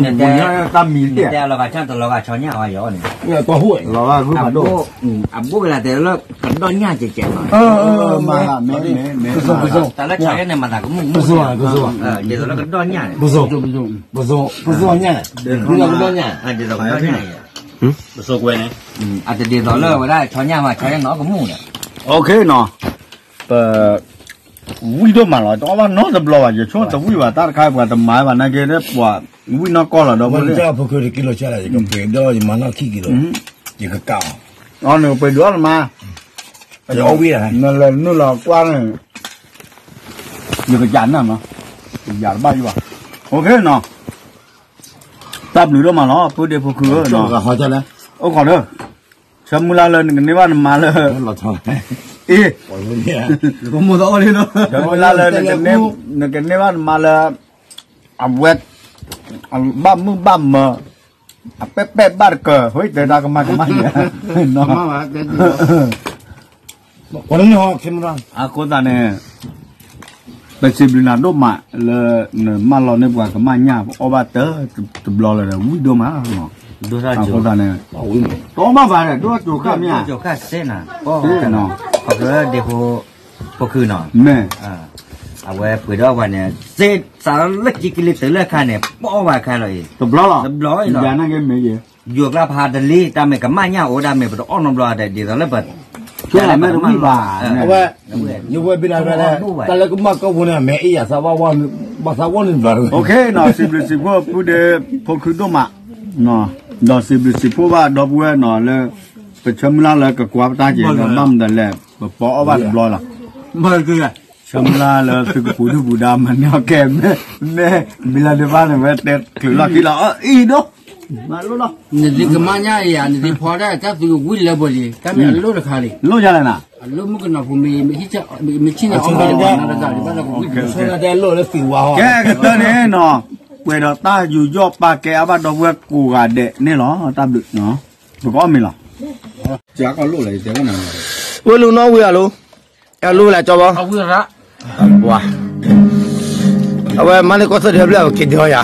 မူညီတၢ်မံၤဒံဧါ, လီၤဂာ်ဆီညၣ်အီၤယၤန့ၣ်, အဘိၣ်ကလၤတဲလၢကဒီၣ်ညၣ်ကဲးကဲးလီၤ, မ့ၢ်, တၢ်လၢဆီညၣ်န့ၣ်မၤသးကမူၣ်မူၣ်, ဒ်သိးလၢကဒီၣ်ညၣ်န့ၣ်, ပစိာ်ညၣ်, ဒ်သိးကဒီၣ်ညၣ်, ဒ်သိးကဒီၣ်ညၣ်, ပစိာ်ကွဲန့ၣ်, အတဒ်သိးလၢဝဲဒၣ်ဆီညၣ်မး ဆီညၣ်နီၢ်ကမူၣ်န့ၣ်, အိၣ်ခ့နီၤ, ပ ဝံၣ်ဒိၣ်မးလီၤ တအီၣ်ဘၣ်နီတဘျီဘၣ် ယဆိတဝံၣ်ဘၣ် တၢ်တခါပှၤတမၤဘၣ်နာ်က့ ပှၤဝံၣ်နီၢ်ကီၢ်လီၤ ဒီပုၢ်ဝဲၢ်, ဖိခုတကံလိာ်ဆဲးလီၤ ယကပှ့ၤဒီးယမၤနီၢ်ခံကံလိာ်, ယကကးအီၤ, အီၤန့ၣ်ပှ့ၤဒုးအီၣ်နမါ, ယအီၣ်ဝံၣ်, နလဲၤနုာ်လီၤကွၢ်န့ၣ်, ယကယၤနၢ်နီၤ, ယၤတဘၣ်ယဘၣ်, အိၣ်ခ့နီၤ, တၢ်ဘျုးဒိၣ်မးလီၤ ပုၢ်ဒ့ဖိခုဧၢ, အိၣ်ခိးဒီး, ဆၢမုၢ်လၢ်လၢနကန့ၢ်ဘၣ်နမါလၢ, အ့, ဆၢမုၢ်လၢ်လၢ, နကန့ၢ်ဘၣ်နမါလၢ, အဝဲ, ဘၣ်မုၢ်ဘၣ်မၢၤ, အပဲၣ်ပဲၣ်ဘၣ်တကၢၢ် ဟိတဲဒၣ်ကမၣ်ကမၣ်ယၤ, အဃိသတးန့ၣ်, ပစံးဘျုးနၤဒိၣ်မးလၢနမၢလီၤန့ၢ်ပှၤကမၣ်ညၣ် ပအီၣ်ဘၣ်တၢ်တဘျီလၢၤဒီး ဝံၣ်ဒိၣ်မး, အဃိသတးန့ၣ်, တအီၣ်ဘၣ်ဘၣ်ဒီး ဒိၣ်ကၠိခၣ်မ့ၢ်ဧါ, ဒ့ဖိ, ဖိခုနီၤ, မ့ၢ်, အဝဲပှ့ၤဒီးပှၤန့ၣ် စ့စးလၢကံကလံၤတုၤလၢခါန့ၣ် ပအီၣ်ဘၣ်ခါလီၤအံၤ, တဘျီလီၤ, ယၤနာ်က့မ့ၢ်ယဲ ယိၤကျါဖးတလံ တၢ်မ့ၢ်ကမၣ်ညၣ်အိၣ်ဒၣ်မ့ၢ်ပတအီၣ်နီတဘျီဒီး ဒ်သိးလၢပ, ကဲမ့ၢ်တဝံၣ်ဘၣ်, အဝဲ, ယဝဲဘ့ၣ်ဒၣ်, တၢ်လၢကမၣ်ကီၢ်ပူၤန့ၣ် အမဲာ်အ့ၣ်ယၤသးဘၣ်, ဘၣ်သးဝီန့ၣ်ဘျီ, အိၣ်ခ့နီၤ စံးဘျုးစံးဖှိၣ်ပုၢ်ဒ့ဖိခုဒိၣ်မး, ဒီးစံးဘျုးစံးဖှိၣ်ဘၣ်ဒီပုၢ်ဝဲၢ်နီၤလၢ, ပဆၢမုၢ်လၢ်လၢကကွၢ်ပတၢ်က့ၤလၢဘၣ်မနုၤလဲၣ် ပပအီၣ်ဘၣ်တဘျီလီၤ ဆၢမုၢ်လၢ်လၢသုကပူၤဒုၣ်ပူၤဒါမၤန့ၢ်အီၤကဲ, မ့ၢ်, မ့ၢ်လၢဒုးဘၣ်န့ၣ် ဝဲတဲချုးလီၢ်ခံလီၤ အအံၤဒိၣ်, မၤလိလီၤ, နသုကမၣ်ညၣ်ယၤ နသုဖီဒၣ်တၢ်သုကဝံၣ်လၢပှဲၤလံ တၢ်မ့ၢ်အလိၣ်တခါလံ, အလိၣ်မုၣ်ကနီၤဖိမ့ၢ်, မ့ၢ်ဆ့ၣ်န့ၣ်အီၣ်မ့ၢ်ဝဲနီတဂၤလံ ဘၣ်လၢကဝံၣ်, ကဲကတၢၢ်န့ၣ်နီၤ, ပှဲၤဒီးတၢ်ယူးယီၣ်ပာ်ကဲအါဘၣ်ဒီပုၢ်ဝဲၢ်ကိးဂၤဒဲးန့ၣ်လီၤ တၢ်ဘျုး, ပကအီၣ်မ့ၤလီၤ ဝဲလူၤနီၣ်ဝံၤအလိၤ, အလိၤလၢကၠီဘီ, ဝါ, အဝဲမၤန့ၢ်ကီၢ်သၢဒံးဘျဲၣ် အဝဲက့ၤဒုးအီၣ်ယၤ